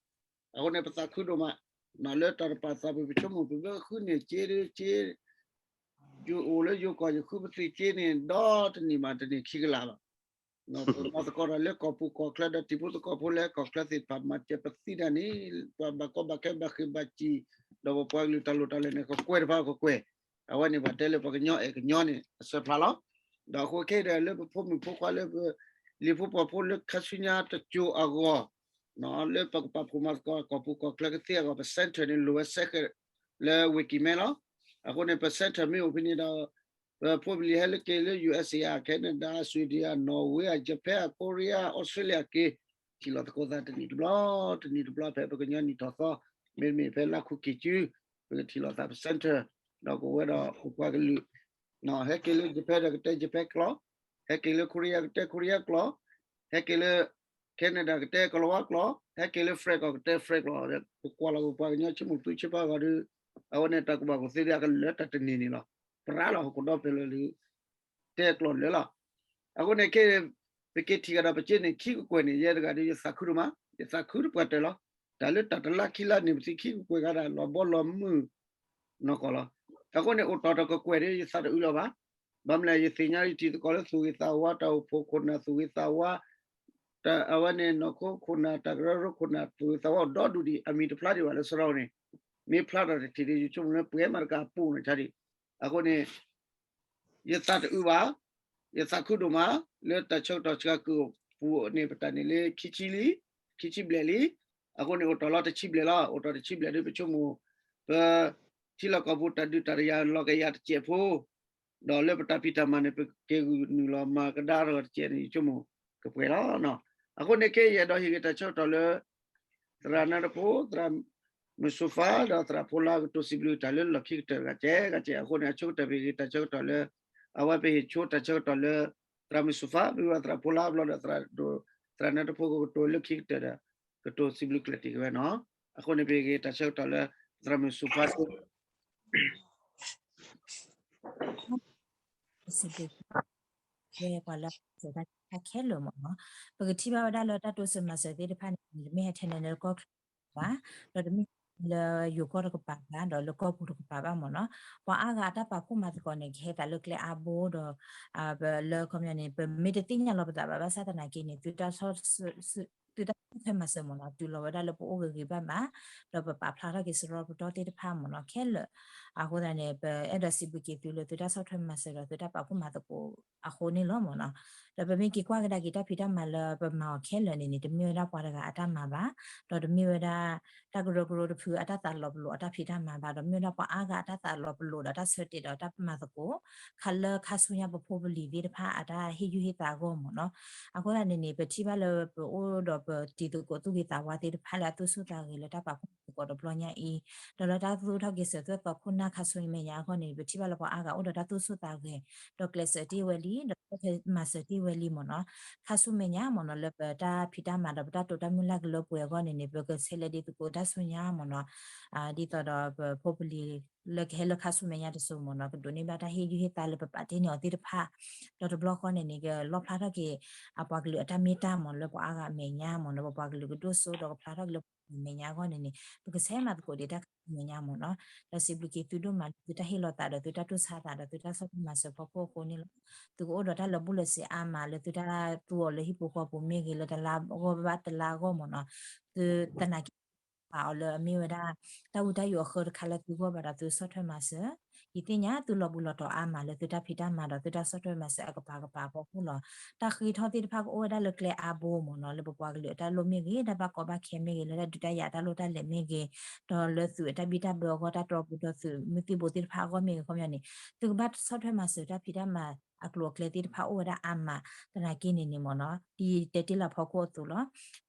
အဃိန့ၣ် ပသးခုဒိၣ်မး လၢတၢ်တပာ်သးပှၤပဆိကမိၣ် ပဘၣ်ဃုန့ၢ်စ့ဒီးစ့ ယအိၣ်လၢယိၤကီၢ် ယဃုပသံၣ်စ့န့ၣ် ဒီတနံၣ်ဘၣ်တနံၣ်ခံကလးလီၤ. ပမၤသကိးတၢ်လၢကီၢ်ပူၤကီၢ်ချၢဒီးတံၤဖိသကိးဖိလၢကီၢ်ချၢသ့ၣ်တဖၣ် မၤစၢၤပသံဒၣ်န့ၣ် ပှၤဘၣ်ကီဘၣ်ခဲဘၣ်ဃ့ၢ်ဘၣ်စံၣ် ဒီးပပှၤကလုာ်တၢ်လိၣ်တၢ်လဲၤန့ၣ် ကကွဲၢ်တဖၣ်ကကွဲၢ်, အဝဲန့ၣ်ပှၤတဲလၢပှၤကညီအဲၣ်ကညီန့ၣ် အစၢဖျါလီၤ. ဒီးအဃိခဲအံၤဒီးလၢပဖိမုၣ်ဖိခွါလၢပ လံၤဖိပှၤဖိလၢခါဆူညါတစိၤအဂီၢ် လၢပကပာ်ဖှိၣ်မၤသကိးကီၢ်ပူၤကီၢ်ချၢကသ့အဂီၢ် ပ center န့ၣ် လိၣ်ဝဲစဲဃဲးလၢဝ့ၢ်ကံၤမဲလီၤ. အဃိန့ၣ် ပ center မ့ၢ်အိၣ်ဖဲန့ၣ်ဒီး ပဖိပလံၤဟဲလၢက့ၤလၢ ယူၣ်အဲစ့ၣ် Canada, Sweden, Norway, Japan, Korea, Australia က့ၤ ထံၣ်လိာ်သကိးသးတနံၣ်တဘျီ တနံၣ်တဘျီဖဲပကညီနံၣ်ထီၣ်သီ မ့တမ့ၢ်ဖဲလါခူၣ်က့ၤစု ပကထံၣ်လိာ်သးပ center ဒီးကဝဲဒီးပပှၤကလုာ် ဟဲက့ၤလၢ Japan ဒီးကတဲ Japan ကျိာ်, ဟဲက့ၤလၢ Korea ကတဲ Korea ကျိာ်, ဟဲက့ၤလၢ Canada ကတဲကလီၤဝါကျိာ်, ဟဲက့ၤလၢ France ကီၢ်ကတဲ France ကျိာ်, ပကွၢ်လီၤပပှၤကညီဆိကမိၣ်သုဆၢဖးဂီၤဒီး အဝဲန့ၣ်တၢ်ကူၣ်ဘၣ်ကူၣ်သ့ဒီးအကလၢာ်တၢ်တန့ၢ်န့ၣ်လီၤ. ပြးလီၤဟီၣ်ခိၣ်ဒီဖျၢၣ်လၢ တဲကျိာ်လၢာ်လီၤ. အဃိန့ၣ်ခဲ ပက့ၤထံၣ်ကဒီးပစ့န့ၣ် ခံကကွဲၢ်န့ၣ် ယဲတဂၤဒီးယသးခုဒိၣ်မး, ယသးခုတပှၢ်တၢၢ်လီၤ. တၢ်လၢတၢ်တလါခံလါန့ၣ် ပသံခံကကွဲၢ်ဂၤဒၣ် လီၤဘီလီၤမုၢ်နီၢ်ကီၢ်လီၤ. အဃိန့ၣ် အိၣ်တီၢ်တၢ်ကကွဲၢ်ဒီး ယသးတအုးလီၤဘၣ်. ဘၣ်မနုၤလဲၣ် ယသ့ၣ်ညါယထံၣ်သကိးလၢသူၣ်ဂ့ၤသးဝါ တၢ်အိၣ်ဖှိၣ်ခိၣ်နၢ် သူၣ်ဂ့ၤသးဝါ အဝဲန့ၣ် နီၢ်ခိခိၣ်နၢ် တၢ်ကရၢကရိခိၣ်နၢ် သူၣ်ဂ့ၤသးဝါဒီဒူၣ်ဒံး အမံၤတဖျါဒံးဘၣ်လၢစရီန့ၣ် မ့ၢ်ဖျါထီၣ်တထံၣ်ဒီး ယဆိကမိၣ်လၢပှဲၤမးတကးအပူၤန့ၣ်ဆါဒံး. အဃိန့ၣ် ယသးတအုးဘၣ်, ယသးခုဒိၣ်မး လၢတၢ်ဆၢကတီၢ်စှၤကုၢ်ပူၤန့ၣ် ပတၢ်န့ၣ်လၢခံဆံလံ, ခံဆံဘျဲၣ်လံ, အဃိန့ၣ် အိၣ်တီၢ်လီၤတဆံဘျဲၣ်လီၤ. အိၣ်တီၢ်တဆံဘျဲၣ်ဒီး ပဆိကမိၣ် ပ ထံလီၢ်ကီၢ်ပူၤတၢ်ဒုးတၢ်ယၤလီၤကယၤတစဲးဖိ ဒီးလၢပတၢ်ဖံးတၢ်မၤန့ၣ် ပက့ၤဂုာ်နုာ်လီၤမၤကဒါထီၣ်တစဲးန့ၣ် ယဆိကမိၣ်ကပှဲၤလီၤ. အဃိန့ၣ်ခဲ ယအဲၣ်ဒိးဟ့ၣ်ဂ့ၤတၢ်ဆၢကတီၢ်လၢ သရၣ်နၢတဖိ, သရၣ်မုၣ်စိၤဖါ ဒီးသရၣ်ဖိလါကတိၤစံးဘျုးတၢ်လၢလီၢ်ခံကတၢၢ်တဂၤကဲဂၤကဲ အဃိန့ၣ် အဆိကတၢၢ်ပဟ့ၣ်ဂ့ၤတၢ်ဆၢကတီၢ်လၢ အဝဲပဟ့ၣ်ဆိတၢ်ဆၢကတီၢ်လၢ သရၣ်မုၣ်စိၤဖါ မ့ၢ်ဝဲသရၣ်ဖိလါဘျီဒီး သရၣ်နၢတဖိကကတိၤလၢခံကတၢၢ်ဒီး ကတိၤစံးဘျုးကျဲးစၢးက့ၤဝဲနီၤ. အဃိန့ၣ် ပဟ့ၣ်ဂ့ၤတၢ်ဆၢကတီၢ်လၢ သရၣ်မုၣ်စိၤဖါ စံးဘျုး ဝဲပှၤလၢအစၢၤတၢ်ခဲလၢာ်မ့ၢ်နီၤ. ပကထံၣ်ဘၣ်ဝဲဒၣ်လၢတၢ်တိစၢၤမၤစၢၤသ့ၣ်တဖၣ်န့ၣ် တမ့ၢ်ဟဲထဲန့ၣ်လၢကီၢ်ချၢဘၣ်, ဒီးတမ့ၢ်လၢယိၤကီၢ်တကပၤဘၣ်, ဒီးလၢကီၢ်ပူၤတကပၤဘၣ်မ့ၢ်နီၤ. ပှၤအါဂၤအတၢ်ပာ်ဖှိၣ်မၤသကိးန့ၣ် ကဟဲသးလၢကျဲအါဘိဒီး လၢခီပညီန့ၣ် ပမ့ၢ်တသ့ၣ်ညါလီၤပသးဘၣ် ဘၣ်ဆၣ်သနာ်က့န့ၣ် သုတၢ်ဆီၣ်ထွဲမၤစၢၤမ့ၢ်နီၤ တုၤလီၤဝဲဒၣ်လၢပအိၣ်ဂ့ၤဂ့ၤဘၣ်ဘၣ်, ဒီးပပာ်ဖျါထီၣ်က့ၤစရီပတီၢ်သ့ၣ်တဖၣ်မ့ၢ်နီၤ ခဲလၢာ်. အဃိသတးန့ၣ် ပအဲၣ်ဒိးစံးဘျုးက့ၤသုလၢသုတၢ်ဆီၣ်ထွဲမၤစၢၤဒီးသုတၢ်ပာ်ဖှိၣ်မၤသကိးအဃိန့ၣ်လီၤမ့ၢ်နီၤ. ဒီးပမ့ၢ်က့ၤကွၢ်ကဒါက့ၤတၢ်ဖံးတၢ်မၤလၢပမၤအီၤခဲလၢာ်န့ၣ်န့ၣ် တမ့ၢ်ဝဲဒၣ်ပှၤတဂၤအတၢ်မၤဘၣ်, ဒီးတမ့ၢ်ဝဲဒၣ် တၢ်ကရၢကရိတဖုအတၢ်သးလီၤပလိာ်အတၢ်ဖံးတၢ်မၤဘၣ်, ဒီးမ့ၢ်ဝဲဒၣ်ပှၤအါဂၤအတၢ်သးလီၤပလိာ်ဒီးတၢ်ဆၢတဲာ်ဒီးတၢ်မၤသကိး ခါလၢခါဆူညါပဖိပလံၤသ့ၣ်တဖၣ်အတၢ်ဟ့ၣ်ယုၢ်ဟ့ၣ်သးအဂီၢ်မ့ၢ်နီၤ. အဃိသတးန့ၣ်န့ၣ် ပထံၣ်ဘၣ်လၢပအိၣ်ဒီးပတံၤသကိးသူၣ်ဂ့ၤသးဝါသ့ၣ်တဖၣ်လၢအသူၣ်ဆူၣ်သးဂဲၤလၢ တၢ်ပာ်ဖှိၣ်သကိးတဘျီညါအံၤ, ဒီးလၢတၢ်သူၣ်ထီၣ်က့ၤစၢၤသွဲၣ်သီခိၣ်နၢ်ခါဆူညါအဂီၢ်န့ၣ် ပထံၣ်ဘၣ်လၢပှၤအါဂၤအိၣ်ဒီးတၢ်သူၣ်ဆူၣ်သးဂဲၤ, ဒီးကျဲးစၢးတ့ၢ်ဝဲလံ, ဒီးမၤစၢၤတ့ၢ်ဝဲလံမ့ၢ်နီၤ. ခါဆူမဲာ်ညါမ့ၢ်နီၤ လၢပတၢ်ဖံးတၢ်မၤဒီးပတၢ်တိာ်တၢ်မုၢ်လၢ်ကလၢပှဲၤအဂီၢ်န့ၣ်န့ၣ် ပကဆဲးလဲၤဒ်သကိးတၢ်ဆူညါမ့ၢ်နီၤ. ဒ်သိးဒီးပဖိပလံၤလၢကဟဲလၢခါဆူမဲာ်ညါတစိၤမ့ၢ်နီၤ ကဒိးန့ၢ်ဘၣ်တၢ်ဟ့ၣ်ယုၢ်ဟ့ၣ်သးလၢပပာ်တ့ၢ်န့ၢ်အီၤသ့ၣ်တဖၣ်, ဒီးတဘျီဃီန့ၣ်န့ၣ် ကလီၣ်ဖျါထီၣ်က့ၤ အပှၤကလုာ်အတၢ်မ့ၢ်တၢ်မ့ၢ်နီၤ လၢပှၤအါဂၤအမဲာ်ညါမ့ၢ်နီၤ ပပှၤကလုာ်ကဒိၣ်စိဒီးကဖျါထီၣ်က့ၤလၢပမဲာ်ညါအဂီၢ်န့ၣ်န့ၣ် ပကဆဲးမၤသကိးဒံးတၢ်ခါဆူမဲာ်ညါမ့ၢ်နီၤ. ဒီးစံးဘျုးက့ၤသုဒိၣ်မးလၢသုတၢ်ဟ့ၣ်လီၤသးဒီးသုတၢ်တိစၢၤသးဒီးသုတၢ်ဆီၣ်ထွဲမၤစၢၤဖီခိၣ်အဃိန့ၣ်လီၤ. သုကအိၣ်ဒီးတၢ်လၢာ်ဘူၣ်လၢာ်စ့အါမးလၢသုတၢ်သူအီၤလၢဟံၣ်ဖိဃီပူၤမ့ၢ်ဂ့ၤ လၢတလါဂီၢ်ဘၣ်တလါဂီၢ်မ့ၢ်နီၤ သုသနာ်က့ ပာ်အီၤလၢအမ့ၢ်ဝဲဒၣ် တၢ်ဝံတၢ်ယိးအဃၢတခါလၢသုဂီၢ်ဘၣ်ဒီးသုဆီၣ်ထွဲမၤစၢၤ, ယသ့ၣ်ညါသုလီၤဘှံးလီၤတီၤအါမးလၢသုတၢ်ဖံးတၢ်မၤဒီးသုတၢ်ဆီၣ်ထွဲမၤစၢၤအကပၤကပၤအဖီခိၣ်လီၤ. တၢ်ဃ့ထီၣ်သ့ၣ်တဖၣ်ကအိၣ်ဝဲဒၣ်လၢကျဲအါဘိမ့ၢ်နီၤ လၢပပှၤကလုာ်အတၢ်လိၣ်မ့ၢ်ဂ့ၤ တၢ်ဘၣ်ကီဘၣ်ခဲမ့ၢ်ဂ့ၤ လၢတၢ်ဒုးတၢ်ယၤတၢ်လိၣ်တၢ်လဲၤမ့ၢ်ဂ့ၤ ဒီးလၢသုးအတၢ်ဘံၣ်တၢ်ဘၢအဂီၢ် တၢ်တြီပူၤဒီးသုးမုၢ်သံၣ်ဘိသ့ၣ်တဖၣ်အဂီၢ်မ့ၢ်ဂ့ၤ ခီပညီန့ၣ် သုကဘၣ်ဆီၣ်ထွဲမၤစၢၤတၢ်ဖံးတၢ်မၤ အကျိၤအကျဲသ့ၣ်တဖၣ်အိၣ်ဝဲဒၣ်အါမး သနာ်က့န့ၣ်န့ၣ်မ့ၢ်နီၤ ဒ်တဲတ့ၢ်လၢဖီခိၣ်အသိးလီၤ.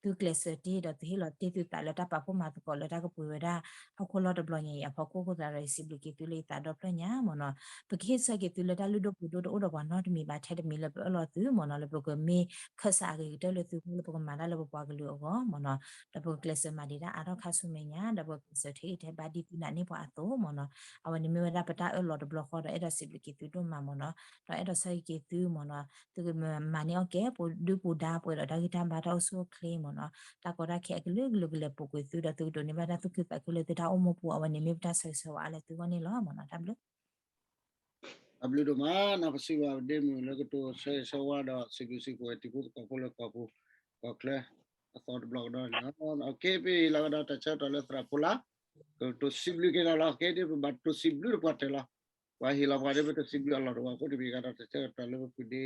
သုကျဲးစၢးတ့ၢ်ဒီးသုဟ့ၣ်လီၤတ့ၢ်သုသးလၢတၢ်ပာ်ဖှိၣ်မၤသကိးလၢတၢ်ကပှ့ၤဝဲဒၣ် ဟီၣ်ခိၣ်လီၢ်တဘျီညါအံၤအဖီခိၣ်အဃိသတးဒီး ယစံးဘျုးက့ၤသုလၢယသးဒီဖျၢၣ်ညါမ့ၢ်နီၤ. ပကဟ့ၣ်ဆၢက့ၤသုလၢတၢ်လုၢ်ဒိၣ်ပှ့ၤဒိၣ်တအိၣ်ဒီးပှၤနီတမံၤဘၣ်ထဲတမံၤလၢပအၢၣ်လီၤသုမ့ၢ်နီၤ လၢပကမ့ၢ်ခၢၣ်စးအဂ့ၤကတၢၢ်လၢသုဂီၢ်လၢပကမၤတၢ်လၢပပှၤကလုာ်အဂီၢ်မ့ၢ်နီၤ. ဒီးပကကျဲးစၢးမၤဒံးတၢ်အါထီၣ်ခါဆူမဲာ်ညါ ဒီးပကကျဲးစၢးထဲအံၤထဲဘၣ်ဒ်သုနာ်န့ၢ်ပှၤအသိးမ့ၢ်နီၤ. အဝဲန့ၣ်မ့ၢ်ဝဲဒၣ်ပတၢ်အၢၣ်လီၤတဘျီဃီဒီးအဲၣ်ဒိးစံးဘျုးက့ၤသုဒိၣ်မးမ့ၢ်နီၤ. ဒီးအဲၣ်ဒိးဆၢက့ၤသုမ့ၢ်နီၤ သုကမၤန့ၢ်အီၣ်ကဲ ပဒုၣ်ပဒါပှဲၤဒီးတၢ်ဂံၢ်တၢ်ဘါတၢ်အိၣ်ဆူၣ်အိၣ်ချ့မ့ၢ်နီၤ. တၢ်ကီတၢ်ခဲအကလုာ်ကလုာ်ကလဲၤပူၤကွံာ်သုဒီးသုကဒိးန့ၢ်ဘၣ်တၢ်သူၣ်ခုသးခုလၢသုတၢ်အိၣ်မူပူၤ အဝဲန့ၣ်မ့ၢ်ပတၢ်ဆၢဂ့ၤဆၢဝါအါလၢသုဂီၢ်န့ၣ်လီၤမ့ၢ်နီၤ. တၢ်ဘျုး တၢ်ဘျုးဒိၣ်မးနီၤ ပစံးဘျုးပဒ့မုၣ်လၢကတိၤဆၢဂ့ၤဆၢဝါဒီးစံးဘျုးစံးဖှိၣ်ဝဲတံၤဖိသကိးဖိလၢကီၢ်ပူၤ ကီၢ်ချၢ အသီတဘျီကဒီးန့ၣ်လီၤ. ကဲပဟ့ၣ်လီၤကဒီးတၢ်ဆၢကတီၢ်လၢသရၣ်ဖိလၢ် ကတိၤစံးဘျုးက့ၤဒီးလီၤ. ကဲဒ်ပဘၣ်တိၤစံးဘျုးတပှၢ်တၢၢ်လီၤ. ပှၤဟ့ၣ်လီၤပှၤဒ်ပတစံးဘျုးအလီၢ်တဝီ အဃိတမ့ၢ်ဂ့ၤဒီးတၢ်ဆၢကတီၢ်လၢပဖုဒ့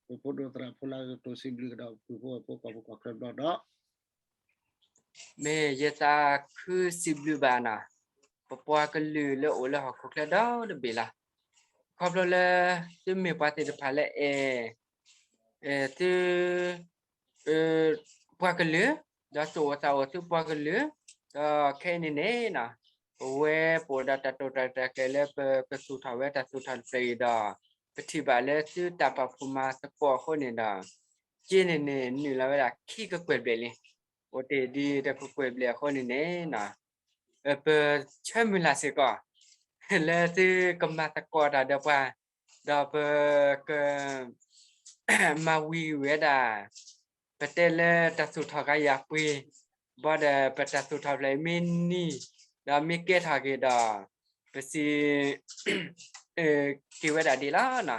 ပဖိဒိၣ်သရၣ်ဖိလၢ်ကတိၤစံးဘျုးကဒီးပပုၢ်ဖိဝဲၢ်ဖိကီၢ်ပူၤကီၢ်ချၢတဘျီဒီး မ့ၢ်ယသးခုစံးဘျုးဘၣ်နီၤ, ပပှၤကလုာ်လၢအိၣ်လၢဟီၣ်ခိၣ်ချၢဒီတဘ့ၣ်လီၤ. ခီဖျိလၢ သုမ့ၢ်ပှၤသ့ၣ်တဖၣ်လၢအဲၣ် သု ပှၤကလုာ်, ဒီးသူၣ်အိၣ်သးအိၣ်သုပှၤကလုာ်, ဒီးခဲအံၤန့ၣ်န့ၣ်နီၤ, ပဝဲပအိၣ်ဒီးတၢ်တိာ်တၢ်ကျဲၤလၢပကသူၣ်ထီၣ်ဝဲတၢ်သူၣ်ထီၣ်တဖျၢၣ်အံၤဒီး ပထံၣ်ဘၣ်လၢသုတၢ်ပာ်ဖှိၣ်မၤသကိးအဃိန့ၣ်ဒီး က့န့ၣ်န့ၣ် နုာ်လီၤဝဲဒၣ်ခံကကွဲၢ်ဘျဲၣ်လံ. အိၣ်တ့ၢ်ဒ်တကကွဲၢ်ဘျဲၣ်အဃိန့ၣ်န့ၣ်နီၤ, ပဆၢမုၢ်လၢ်စ့ၢ်ကီး လၢသုကမၤသကိးတၢ်ဒီးပှၤ, ဒီးပက မၤဝံၤဝဲဒၣ် ပတဲလၢတၢ်သူၣ်ထီၣ်ကယၤပှ့ၤ, ဘၣ်ဒီးပတၢ်သူၣ်ထီၣ်ဖျၢၣ်အံၤမ့ၢ်နံၤ, ဒီးမ့ၢ်ကဲထီၣ်က့ၤဒီး ပစံး က့ၤဝဲဒၣ်ဒ်လီၤ.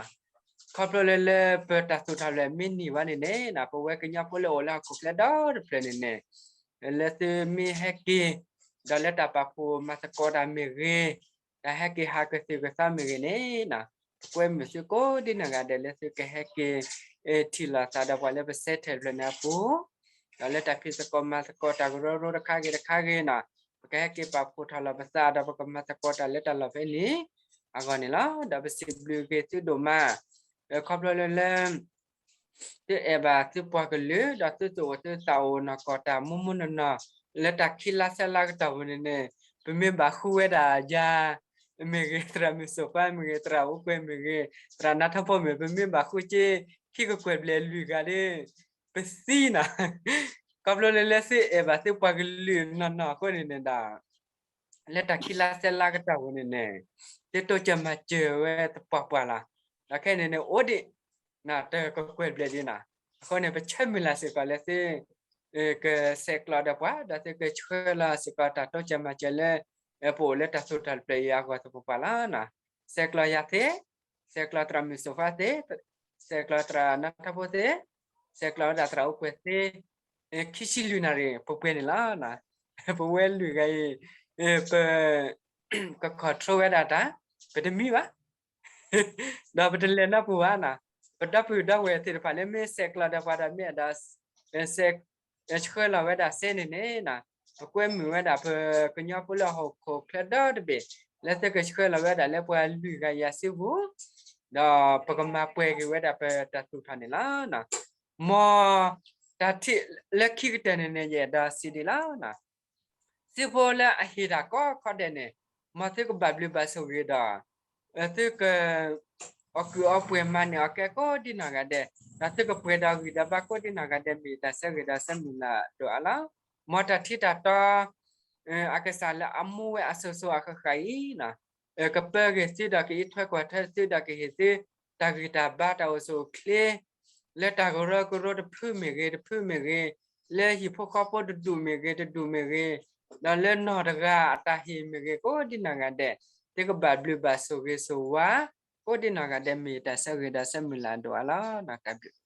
ခီဖျိလၢလၢပတၢ်သူၣ်ထီၣ်ဖျၢၣ်မ့ၢ်နံၤဘၣ်န့ၣ်န့ၣ် ပဝဲကညီဖိလၢအိၣ်လၢဟီၣ်ခိၣ်ချၢဒီတဖျၢၣ်န့ၣ်န့ၣ် လၢသုမ့ၢ်ဟဲက့ၤ ဒီးလၢတၢ်ပာ်ဖှိၣ်မၤသကိးတၢ်မ့ၢ်ဂ့ၤ, တၢ်ဟဲက့ၤဟးကသုၣ်ကသီမ့ၢ်ဂ့ၤန့ၣ် ပကွဲမုာ်သုကိးဒ်နီၢ်ဂၤဒဲးလၢသုကဟဲက့ၤ ထံၣ်လိာ်သးဒီးပှၤလၢပစဲထဲၣ်ဖျၢၣ်န့ၣ်အပူၤ, ဒီးလၢတၢ်ဖံးသကိးမၤသကိးတၢ်ကရၢကရိတခါဂ့ၤတခါဂ့ၤနီၤ, ပကဟဲက့ၤပာ်ဖှိၣ်ထီၣ်လီၤပသးဒီးပကမၤသကိးတၢ်လၢတၢ်လီၢ်ဖဲန့ၣ် အဂီၢ်န့ၣ်လီၤ. ဒီးပစံးဘျုးက့ၤသုဒိၣ်မး ခီဖျိလၢလၢ သုအဲၣ်ဘၣ်သုပှၤကလုာ် ဒီးသုသူၣ်အိၣ်သုသးအိၣ်နီၢ်ကီၢ်တၢ်မိၢ်မိၢ်နီၢ်နီၢ် လၢတၢ်ခံလါဆဲးလါကတီၢ်ပူၤန့ၣ်န့ၣ် ပမ့ၢ်ဘၣ်ဃုဝဲဒၣ်ယၤ မ့ၢ်ဂ့ၤ သရၣ်မုၣ်စိၤဖါမ့ၢ်ဂ့ၤ သရၣ်အိၣ်ကွဲၢ်မ့ၢ်ဂ့ၤ သရၣ်နါထီၣ်ဖိမ့ၢ် ပမ့ၢ်ဘၣ်ဃုက့ ခံကကွဲၢ်ဘျဲၣ်လွံၢ်ဂၤဒီး ပသံနီၤ ခီဖျိလၢလၢသုအဲၣ်ဘၣ်သုပှၤကလုာ်နီၢ်နီၢ်အဃိန့ၣ်န့ၣ်ဒီး လၢတၢ်ခံလါဆဲးလါကတီၢ်ပူၤန့ၣ်န့ၣ် သုတိစၢၤမၤစၢၤဝဲသပှၢ်ပှၢ်လီၤ. ဒီးခဲအံၤန့ၣ်န့ၣ် အိၣ်ဒံး တကကွဲၢ်ဘျဲၣ်ဒံးနီၤ. အဃိန့ၣ် ပဆၢမုၢ်လၢ်စ့ၢ်ကီးလၢသု ကဆဲးကျိးဒီးပှၤ ဒီးသုကဆှၢလီၤစ့ၢ်ကီးတၢ်တိစၢၤမၤစၢၤလၢ ပအိၣ်လၢတၢ်သူၣ်ထီၣ်တဖျၢၣ်အံၤအဂီၢ်သပှၢ်ပှၢ်လီၤ. ဆဲးကျိးယၤသ့, ဆဲးကျိးသရၣ်မုၣ်စိၤဖါသ့, ဆဲးကျိးသရၣ်နါထီၣ်ဖိသ့, ဆဲးကျိးဝဲဒၣ်သရၣ်အိၣ်ကွဲၢ်သ့ ခံဆံလွံၢ်နၣ်ရံၣ် ပပှဲၤန့ၣ်လီၤ. ပဝဲလွံၢ်ဂၤအံၤ ပ က control ဝဲဒၣ်တၢ် ပတမံဘၣ် ဒီးပတလဲၤနီတပူၤဘၣ်နီၤ. ပဒီပုၢ်ဒီဝဲၢ်သ့ၣ်တဖၣ်လၢမ့ၢ်ဆဲးကျိးဒီးပှၤဒီးမ့ၢ်အဲၣ်ဒိး ဆှၢလီၤဝဲဒၣ်စ့န့ၣ်န့ၣ် ပကွဲမုာ်ဝဲဒၣ်ပကညီဖိလၢဟီၣ်ခိၣ်ချၢဒီတဘ့ၣ် လၢသုကဆှၢလီၤဝဲဒၣ်လၢပှၤလွံၢ်ဂၤယၤစုပူၤ ဒီးပကမၤပှဲၤက့ၤဝဲဒၣ်ပတၢ်သူၣ်ထီၣ်န့ၣ်လီၤ. မ်တၢ်ထံၣ်လၢခံကတၢၢ်န့ၣ်န့ၣ် ယအဲၣ်ဒိးစံးဒ်လီၤ. သုးဖိလၢအဟ့ၣ်တၢ်ကိးခီဒဲးန့ၣ် မ်သုကဘၣ်ဘျုးဘၣ်ဆိၣ်ဂ့ၤဒီး သုက အီၣ်ကုၢ်အီပှဲၤမၤန့ၢ်အီၤကဲကိးဒ်နီၢ်ဂၤဒဲး ဒီးသုကပှဲၤဒီးဂံၢ်ဒီးဘါကိးဒ်နီၢ်ဂၤဒဲး မ့ၢ်တၢ်ဆၢဂ့ၤဒီးဆၢမုၢ်လၢ်ဒိၣ်အါလီၤ. မ်တၢ်ထံၣ်တၢ်တီ အကစၢ်လၢအမူဝဲအစိၤစိၤအဃၣ်ဃၣ်အံၤ ကပၢက့ၤသုဒီးကအံးထွဲကွၢ်ထွဲသုဒီးကဟ့ၣ်သု တၢ်ဂံၢ်တၢ်ဘါတၢ်အိၣ်ဆူၣ်အိၣ်ချ့ လၢတၢ်ကရၢကရိတဖုမ့ၢ်ဂ့ၤ တဖုမ့ၢ်ဂ့ၤ လၢဟံၣ်ဖိဃီဖိတဒူၣ်မ့ၢ်ဂ့ၤ တဒူၣ်မ့ၢ်ဂ့ၤ ဒီးလၢနီၢ်တဂၤအတၢ်ဟ့ၣ်မ့ၢ်ဂ့ၤ ကိးဒ်နီၢ်ဂၤဒဲး သုကဘၣ်ဘျုးဘၣ်ဆိၣ်ဂ့ၤဆိၣ်ဝါ ကိးဒ်နီၢ်ဂၤဒဲး မ့ၢ်တၢ်ဆၢဂ့ၤဒီးဆၢမုၢ်လၢ်ဒိၣ်အါလီၤ. တၢ်ဘျုး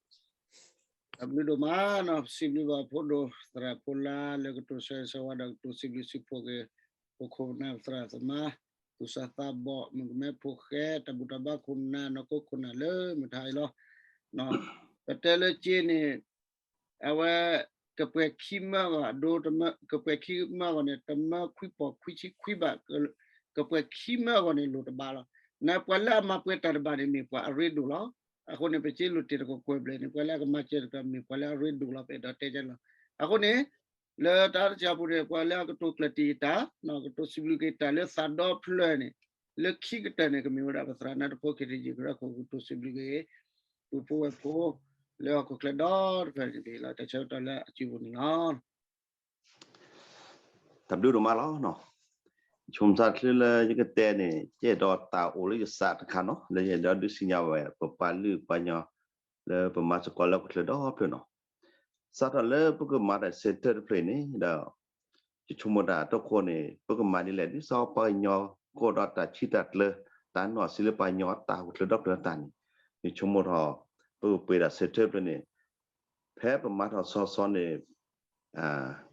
တၢ်ဘျုးဒိၣ်မးနီၤ ပစံးဘျုးဘၣ်ဖိဒိၣ်သရၣ်ဖိလၢ်လၢကတိၤဆၢဂ့ၤဆၢဝါဒီးကတိၤစံးဘျုးစံးဖှိၣ်က့ၤ ပခိၣ်ပနၢ်ပသရၣ်သမါ သူၣ်စၢ်သးဘီၣ် မုၣ်ကမဲဖိဃဲ တၢ်ဘူၣ်တၢ်ဘါခိၣ်နၢ် နီၢ်ခိခိၣ်နၢ်လၢမုၢ်တဟါအံၤလီၤ. ပတဲလၢက့န့ၣ် အဝဲ ကပှဲၤခံမၢအဂီၢ် အဒိတမၢ ကပှဲၤခံမၢအဂီၢ်န့ၣ် တမၢခွံပီၢ်ခွံဆံခွံဘး ကပှဲၤခံမၢအဂီၢ်န့ၣ် လိၣ်တဘးလီၤ. နပှၤလၢအမၤပှဲၤတၢ်တဘၣ်န့ၣ် မ့ၢ်ပှၤအရ့ဒိၣ်လီၤ. အဃိန့ၣ် ပစ့လိာ်တ့ၢ်တကကွဲၢ်ဘျဲၣ်န့ၣ် ပှၤလၢအကမၤစၢၤတက့ၢ် မ့ၢ်ပှၤလၢအရ့ဒိၣ်လီၤ ပအဲၣ်ဒိးတဲကလီၤ. အဃိန့ၣ် လၢတၢ်တၢ်ဆၢအပူၤန့ၣ် ပှၤလၢအကတိၤကျၢၢ်တံၢ်ယတၢ် ကတိၤစံးဘျုးက့ၤတၢ်လၢသးဒီဖျၢၣ်န့ၣ် လၢခံကတၢၢ်န့ၣ် ကမ့ၢ်ဝဲဒၣ်ပသရၣ်နါတဖိ က့ၤတယံာ်ကရၢခိၣ် ကတိၤစံးဘျုးက့ၤ ပုၢ်ဖိဝဲၢ်ဖိ လၢဟီၣ်ခိၣ်ချၢဒီတဖျၢၣ်န့ၣ် ကဟ့ၣ်လီၤတၢ်ဆၢကတီၢ်လၢအစုပူၤန့ၣ်လီၤ. တၢ်ဘျုးဒိၣ်မးလီၤ. ဆိမိၣ်သးချ့လၢယကတဲန့ၣ် ယအဲၣ်ဒိးတၢ်အိၣ်လၢယသးတခါနီၤ လၢယအဲၣ်ဒိးဒုးသ့ၣ်ညါဝဲ ပပှၤလုၢ်ပှၤကညီ လၢပမၤသကိးလၢဟီၣ်ခိၣ်ချၢဒီဖျၢၣ်နီၤ စးထီၣ်လၢပကမၤတၢ်ဆၢထၢၣ်တဖျၢၣ်အံၤန့ၣ်ဒီး ယဆိကမိၣ်တၢ်တခိၣ်န့ၣ် ပကမၤဒ်လဲၣ် ဒ်သိးပှၤကညီကအိၣ်ဒီးတၢ်ဆံးတၢ်ကျၢၤ တၢ်နီၢ်ဆံးလၢပှၤကညီတၢ်ဟီၣ်ခိၣ်ချၢဒီဖျၢၣ်အတၢ်န့ၣ် ယဆိကမိၣ်ထီၣ် ပကပှ့ၤတၢ်ဆၢထၢၣ်တဖျၢၣ်န့ၣ် ဖဲပမၤထီၣ်စီစီန့ၣ်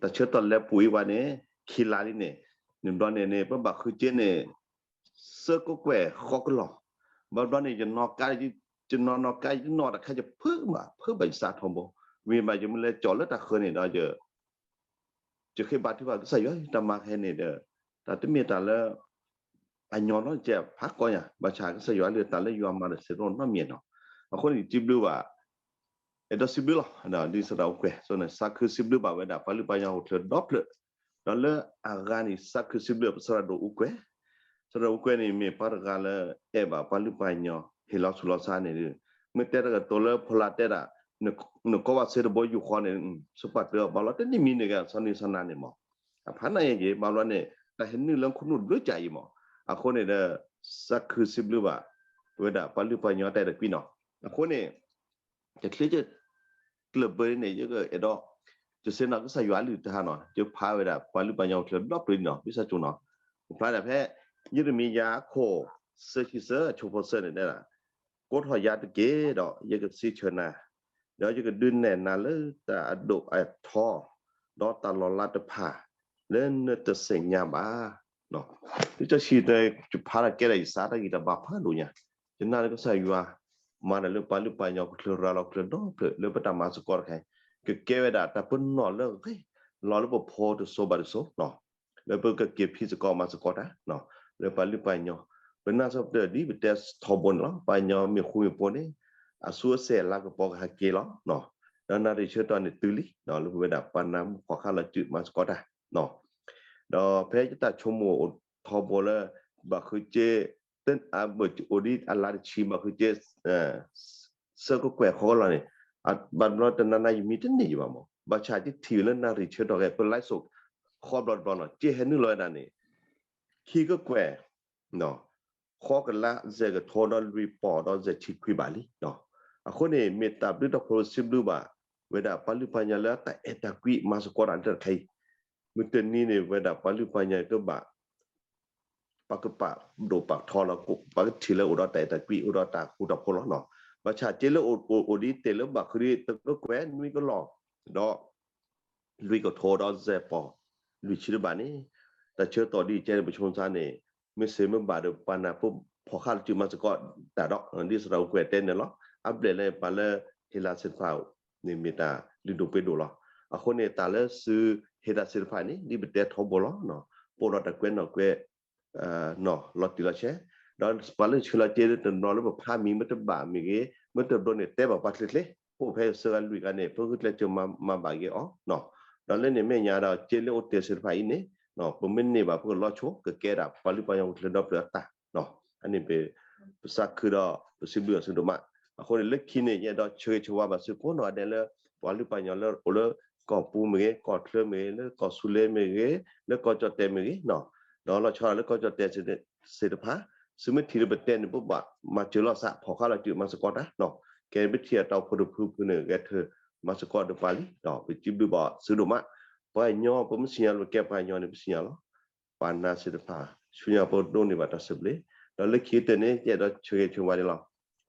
တၢ်ဆၢကတီၢ်လၢပူၤအံၤဝဲန့ၣ် ခံလါလံန့ၣ် န့ၣ်ဘျီန့ၣ်န့ၣ် ပဘၣ်ဃုစ့န့ၣ် သၢကကွဲၢ်ဃီကလီၢ်, ဘၣ်ဘျီန့ၣ် ယနီၢ်ကါ ယနီၢ်နီၢ်ကါ ယနီၢ်တၢ်ခါ ယဖုးဘၣ် ဖုးဘၣ်ယသးထီဘိ, ဝံၤဘၣ်ယမ့ၢ်လဲၤကၠီၣ်လၢတၢ်ဃၢၤန့ၣ်ဒီး ယဃ့ဘါထုကဖၣ်ကစၢ်ယွၤ တၢ်မၤခဲန့ၣ်ဒီး တၢ်တမ့ၢ်တၢ်လၢ အညီနီတစဲးဖးကီညါ, ဘၣ်ဆၣ်ကစၢ်ယွၤလၢတၢ်လၢယွၤမၤဒီးစ့ၢ်ကီးနီတမံၤနီၤ, အဃိန့ၣ် ယစံးဘျုးဘၣ် အဲၣ်ဒိးစံးဘျုးလီၤ, ဒ်သရၣ်အူကွဲၤ သးခုစံးဘျုးဘၣ်ဝဲဒၣ် ပှၤလုၢ်ပှၤကညီဟီၣ်ခိၣ်ချၢဒီဖျၢၣ်, ဒီးလၢအဂၤန့ၣ် သးခုစံးဘျုးပသရၣ်ဒိၣ်အူကွဲၤ, သရၣ်ဒိၣ်အူကွဲၤန့ၣ် မ့ၢ်ပှၤတဂၤလၢအဲၣ်ဘၣ်ပှၤလုၢ်ပှၤကညီ ဟ့ၣ်လီၤဆူၣ်လီၤဆါန့ၣ်, မ့ၢ်တဲတၢ်ကတိၤလၢဖီလာ်တဲဒၣ် နကိးဘၣ်စ့တဘိယူၢ်ဃီန့ၣ် စပာ်တၢၢ်အီၤဘၣ်လီၤ တနံၣ်မံၤန့ၣ်က့ၤ ဆီနံၤဆီနၤန့ၣ်မး, အဖးနးယဲၢ်က့ၤ ဘၣ်ဘျီန့ၣ် တၢ်ဟဲနုာ်လၢခိၣ်နူာ်တဘျုးကၢ်အံၤမး, အဃိန့ၣ်ဒီး သးခုစံးဘျုးဘၣ် ဝဲဒၣ်ပှၤလုၢ်ပှၤကညီတၢ်အဲၣ်တၢ်ကွံနီၤ, အဃိန့ၣ် တချုးယကျၢၢ်ဘၢန့ၣ် ယကအဲၣ်ဒိး ယဆ့ၣ်နီၤကစၢ်ယွၤအလုၢ်တဟါနီၤ ယဖးဝဲဒၣ်ပှၤလုၢ်ပှၤကညီဟီၣ်ခိၣ်ချၢဒီဖျၢၣ်န့ၣ်နီၤ ဘၣ်ဆၣ်ကၠိနီၤ, ဖျါဒၣ်ဖဲ ယံးရမံယၤအခိၣ် သၢဆံသၢ အဆၢဖိသၢန့ၣ်တဲဒၣ်, ကိးထီၣ်ယၤတက့ၢ်ဒီး ယကစံးဆၢနၤ, ဒီးယကဒုးနဲၣ်နၤလၢတၢ်အဒိၣ်အထီ ဒီးတၢ်လီၤလးတဖၣ် လၢနတသ့ၣ်ညါဘၣ် လၢတၢ်ဆံးတဲ ယဖးတၢ်ကဲဒၣ်ယသးတၢ်ဂံၢ်တၢ်ဘါဖးဒိၣ်ညါ, ယနာ်လၢကစၢ်ယွၤ မၤတၢ်လၢပှၤလုၢ်ပှၤကညီဟီၣ်ခိၣ်ချၢရၤလီၤဟီၣ်ခိၣ်ချၢဒီဖျၢၣ် လၢပတၢ်မၤသကိးတခါအံၤ, ကကဲဝဲဒၣ်တၢ်ပနီၣ်လၢအဂ့ၤ လီၤလၢပဖိတစိၤဘၣ်တစိၤ လၢပကက့ၤဖံးသကိးမၤသကိးတၢ် လၢပှၤလုၢ်ပှၤကညီ, ပနာ်စ့ၢ်ကီးဒ်ပတဲထီဘိန့ၣ်လီၤ ပှၤကညီမ့ၢ်ဃူမ့ၢ်ဖိးန့ၣ် အစုအစဲၣ်လၤကပီၤကဟဲက့ၤလီၤ, ဒီးနၣ်ရံၣ်ဆၢကတီၢ်န့ၣ်တုၤလံ လၢပဝဲဒၣ်ပှၤနၢ်မုၣ်ဖီၣ်ဃာ်လီၤစုမၤသကိးတၢ် ဒီးဖဲယတၢ်ဆိကမိၣ်အိၣ်ထီဘိလၢ ဘၣ်ဃုစ့ အိၣ်ဒ်အလါတဆံ ဘၣ်ဃုစ့ သၢကကွဲၢ်ဃီကလီၢ်န့ၣ်, ဘၣ်ဘျီတနၤနၤယမံတန့ၢ်ယဘၣ်မး, ဘၣ်ဆၣ်ယထံၣ်လၢနၣ်ရံၣ်ဆၢကတီၢ်ဂဲၤ ပ live ဆိ ဃီဘျီတဘျီနီၤ စ့ဟဲနုာ်လီၤဝဲဒၣ်န့ၣ် ခံကကွဲၢ် ဃီကလး ယဲၢ်ကထိဒီးလွံၢ်ပီၢ်ဒီးယဲၢ်ဆံခွံဘးလံ. အဃိန့ၣ် မ့ၢ်တၢ်ဘျုးတၢ်ဖှိၣ်စံးဘျုးဘၣ် ဝဲဒၣ်ပှၤလုၢ်ပှၤကညီလၢတၢ်အဲၣ်တၢ်ကွံမၤသကိးတၢ်လၢတၢ်တခါအံၤ, မုၢ်တနံၤန့ၣ် ဝဲဒၣ်ပှၤလုၢ်ပှၤကညီကဘၣ် ပကပာ်ဒိၣ်ပာ်ထီလီၤ ပကထံၣ်လၢအိၣ်ဒီးတၢ်အဲၣ်တၢ်ကွံ အိၣ်ဒီးတၢ်ဃူတၢ်ဖိးလီၤ. ဘၣ်ဆၣ်စ့လၢအိၣ်ဒ်တဲလၢဘၣ်ဃုဒ်တကကွဲၢ်နွံကလီၢ် ဒီး လွံၢ်ကထိဒီးယဲၢ်ပီၢ် လွံၢ်ဆံတဘးန့ၣ်, တၢ်ဆၢကတီၢ်ဒ်အံၤကဲန့ၣ် ပဆိကမိၣ်န့ၣ် မ့ၢ်စ့မ့ၢ်ဘၣ်ဒီးပှၤနၢ်ဖိဖီၣ်ဃာ်လီၤစုမၤသကိးတၢ်ဒီး ဒ်သရၣ်အူကွဲၤတဲန့ၣ်လီၤ. အဘျဲၣ်လၢပှၤလၢဟ့ၣ်လၤသ့ၣ်တဖၣ်န့ၣ်မ့ၢ်တၢ်လုၢ်ဒိၣ်ပှ့ၤဒိၣ်လီၤ. အဃိန့ၣ် တၢ်လၢသုဟ့ၣ်တၢ်သ့ၣ်တဖၣ်န့ၣ် ဒ်ပတဲထီဘိလီၤ. ပအိၣ်ဒီးတၢ်ကွဲးနီၣ်ကွဲး နီၣ်လီၤတံၢ်လီၤဆဲး, ဒီးပှၤလၢဆှၢလီၤစ့တနီၤလၢပဖးမံၤ မ့ၢ်တဘၣ်မ့ၢ်ဂ့ၤ မ့ၢ်တဘျီန့ၣ် တဲဘၣ်ပှၤချ့ချ့ ပအိၣ်ဖဲအဆၢဂၤလွံၢ်ဂၤန့ၣ် ပဂုာ်ကျဲးစၢးမၤဘၣ်ဂ့ၤအီၤ, ဒီးလၢန့ၣ်မဲာ်ညါဒီး စ့လၢအိၣ်တ့ၢ်သ့ၣ်တဖၣ်အံၤန့ၣ် ပမ့ၢ်န့ၢ်ဘၣ်ပကလီၤဆိ ကကဲဒၣ်ပှၤလုၢ်ပှၤကညီဟီၣ်ခိၣ်ချၢဒီဖျၢၣ်အတၢ် အန့ၣ် ပသးခုဒီးပစံးဘျုးအီၤဆူဒိၣ်မး. အဃိန့ၣ် လၢခံန့ၣ် ယအဲၣ်ဒိးဆၢဂ့ၤဆၢဝါဘၣ်သုကိးနီၢ်ဂၤဒဲးလၢ ပှၤလုၢ်ပှၤကညီလၢအိၣ်လၢကီၢ်ပူၤမ့ၢ်ဂ့ၤ ကီၢ်ချၢမ့ၢ်ဂ့ၤ လၢကီၢ်စူၤလ့မ့ၢ်ဂ့ၤ လၢကီၢ်ကၠီၣ်တဲာ်မ့ၢ်ဂ့ၤ, ဒီးလီၤဆီဒၣ်တၢ်လၢကီၢ်ကၠီၣ်တဲာ်သ့ၣ်တဖၣ် သုမ့ၢ်ထံၣ်လၢပတဲန့ၣ် ပဘၣ်မၤစၢၤလီၤသး ဖီၣ်ဃာ်လီၤစုမၤသကိးတၢ်, ကဲပထံၣ်အတၢ်အိၣ်ဖှိၣ်တဖုဖုန့ၣ် ဂဲၤထၢၣ်မၤသကိးဒီးပှၤလံ, ဒီးပစံးဘျုးဘၣ်သုဒိၣ်မး. ပှၤကညီ ပမ့ၢ်သ့ၣ်ညါလၢပကဲပှၤကညီန့ၣ် ပသ့ၣ်ညါလီၤ. ပှၤနၢ်သ့ၣ်တဖၣ် ဆူညါပဒိးန့ၢ်ဘၣ်တၢ်သဘျ့, ဒီးလၢခံကတၢၢ်န့ၣ် ယအဲၣ်ဒိးဆၢဂ့ၤဆၢဝါန့ၣ်လီၤ.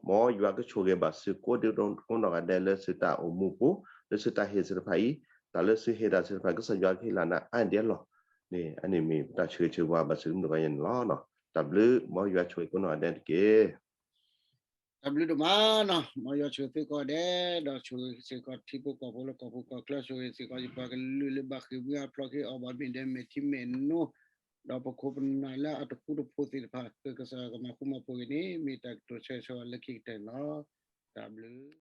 မ်ယွၤကဆိၣ်ဂ့ၤဘၣ်သုကိးဒံကိးနီၢ်ဂၤဒဲးလၢသုတၢ်အိၣ်မူပူၤ လၢသုတၢ်ဟ့ၣ်သ့ၣ်တဖၣ်အံၤ, တၢ်လၢသုဟ့ၣ်တၢ်သ့ၣ်တဖၣ် ကစၢ်ယွၤကဟ့ၣ်လီၤနၤအါဒံအလီၢ်န့ၣ် အန့ၣ်မ့ၢ်ပတၢ်ဆၢဂ့ၤဆၢဝါဘၣ်သုမုၢ်ဂၤယၤန့ၣ်လီၤ. တၢ်ဘျုး မ်ယွၤဆိၣ်ဂ့ၤကိးနီၢ်ဂၤဒဲးတက့ၢ်. တၢ်ဘျုးဒိၣ်မးနီၤ, မ်ယွၤဆိၣ်ဂ့ၤသုကိးဂၤဒဲး ဒီးဆိၣ်ဂ့ၤစ့ၢ်ကီးထံဖိကီၢ်ဖိလၢကီၢ်ပူၤကီၢ်ချၢ ဆိၣ်ဂ့ၤစ့ၢ်ကီးယပှၤကလုာ်လၢဘၣ်ဃ့ၢ်မှံဟးဖျိးက့ၤအီၤဘၣ်မ့ၢ်ဒဲးမဲာ်ထံမဲာ်နိ ဒီးပခိၣ်ပနၢ်လၢအတဃူတဖိးသ့ၣ်တဖၣ် ကစၢ်ယွၤကမၤဃူမၤဖိးဂ့ၤန့ၣ် မ့ၢ်တၢ်ကတိၤဆၢဂ့ၤဆၢဝါလၢခံကတၢၢ်န့ၣ်လီၤ. တၢ်ဘျုး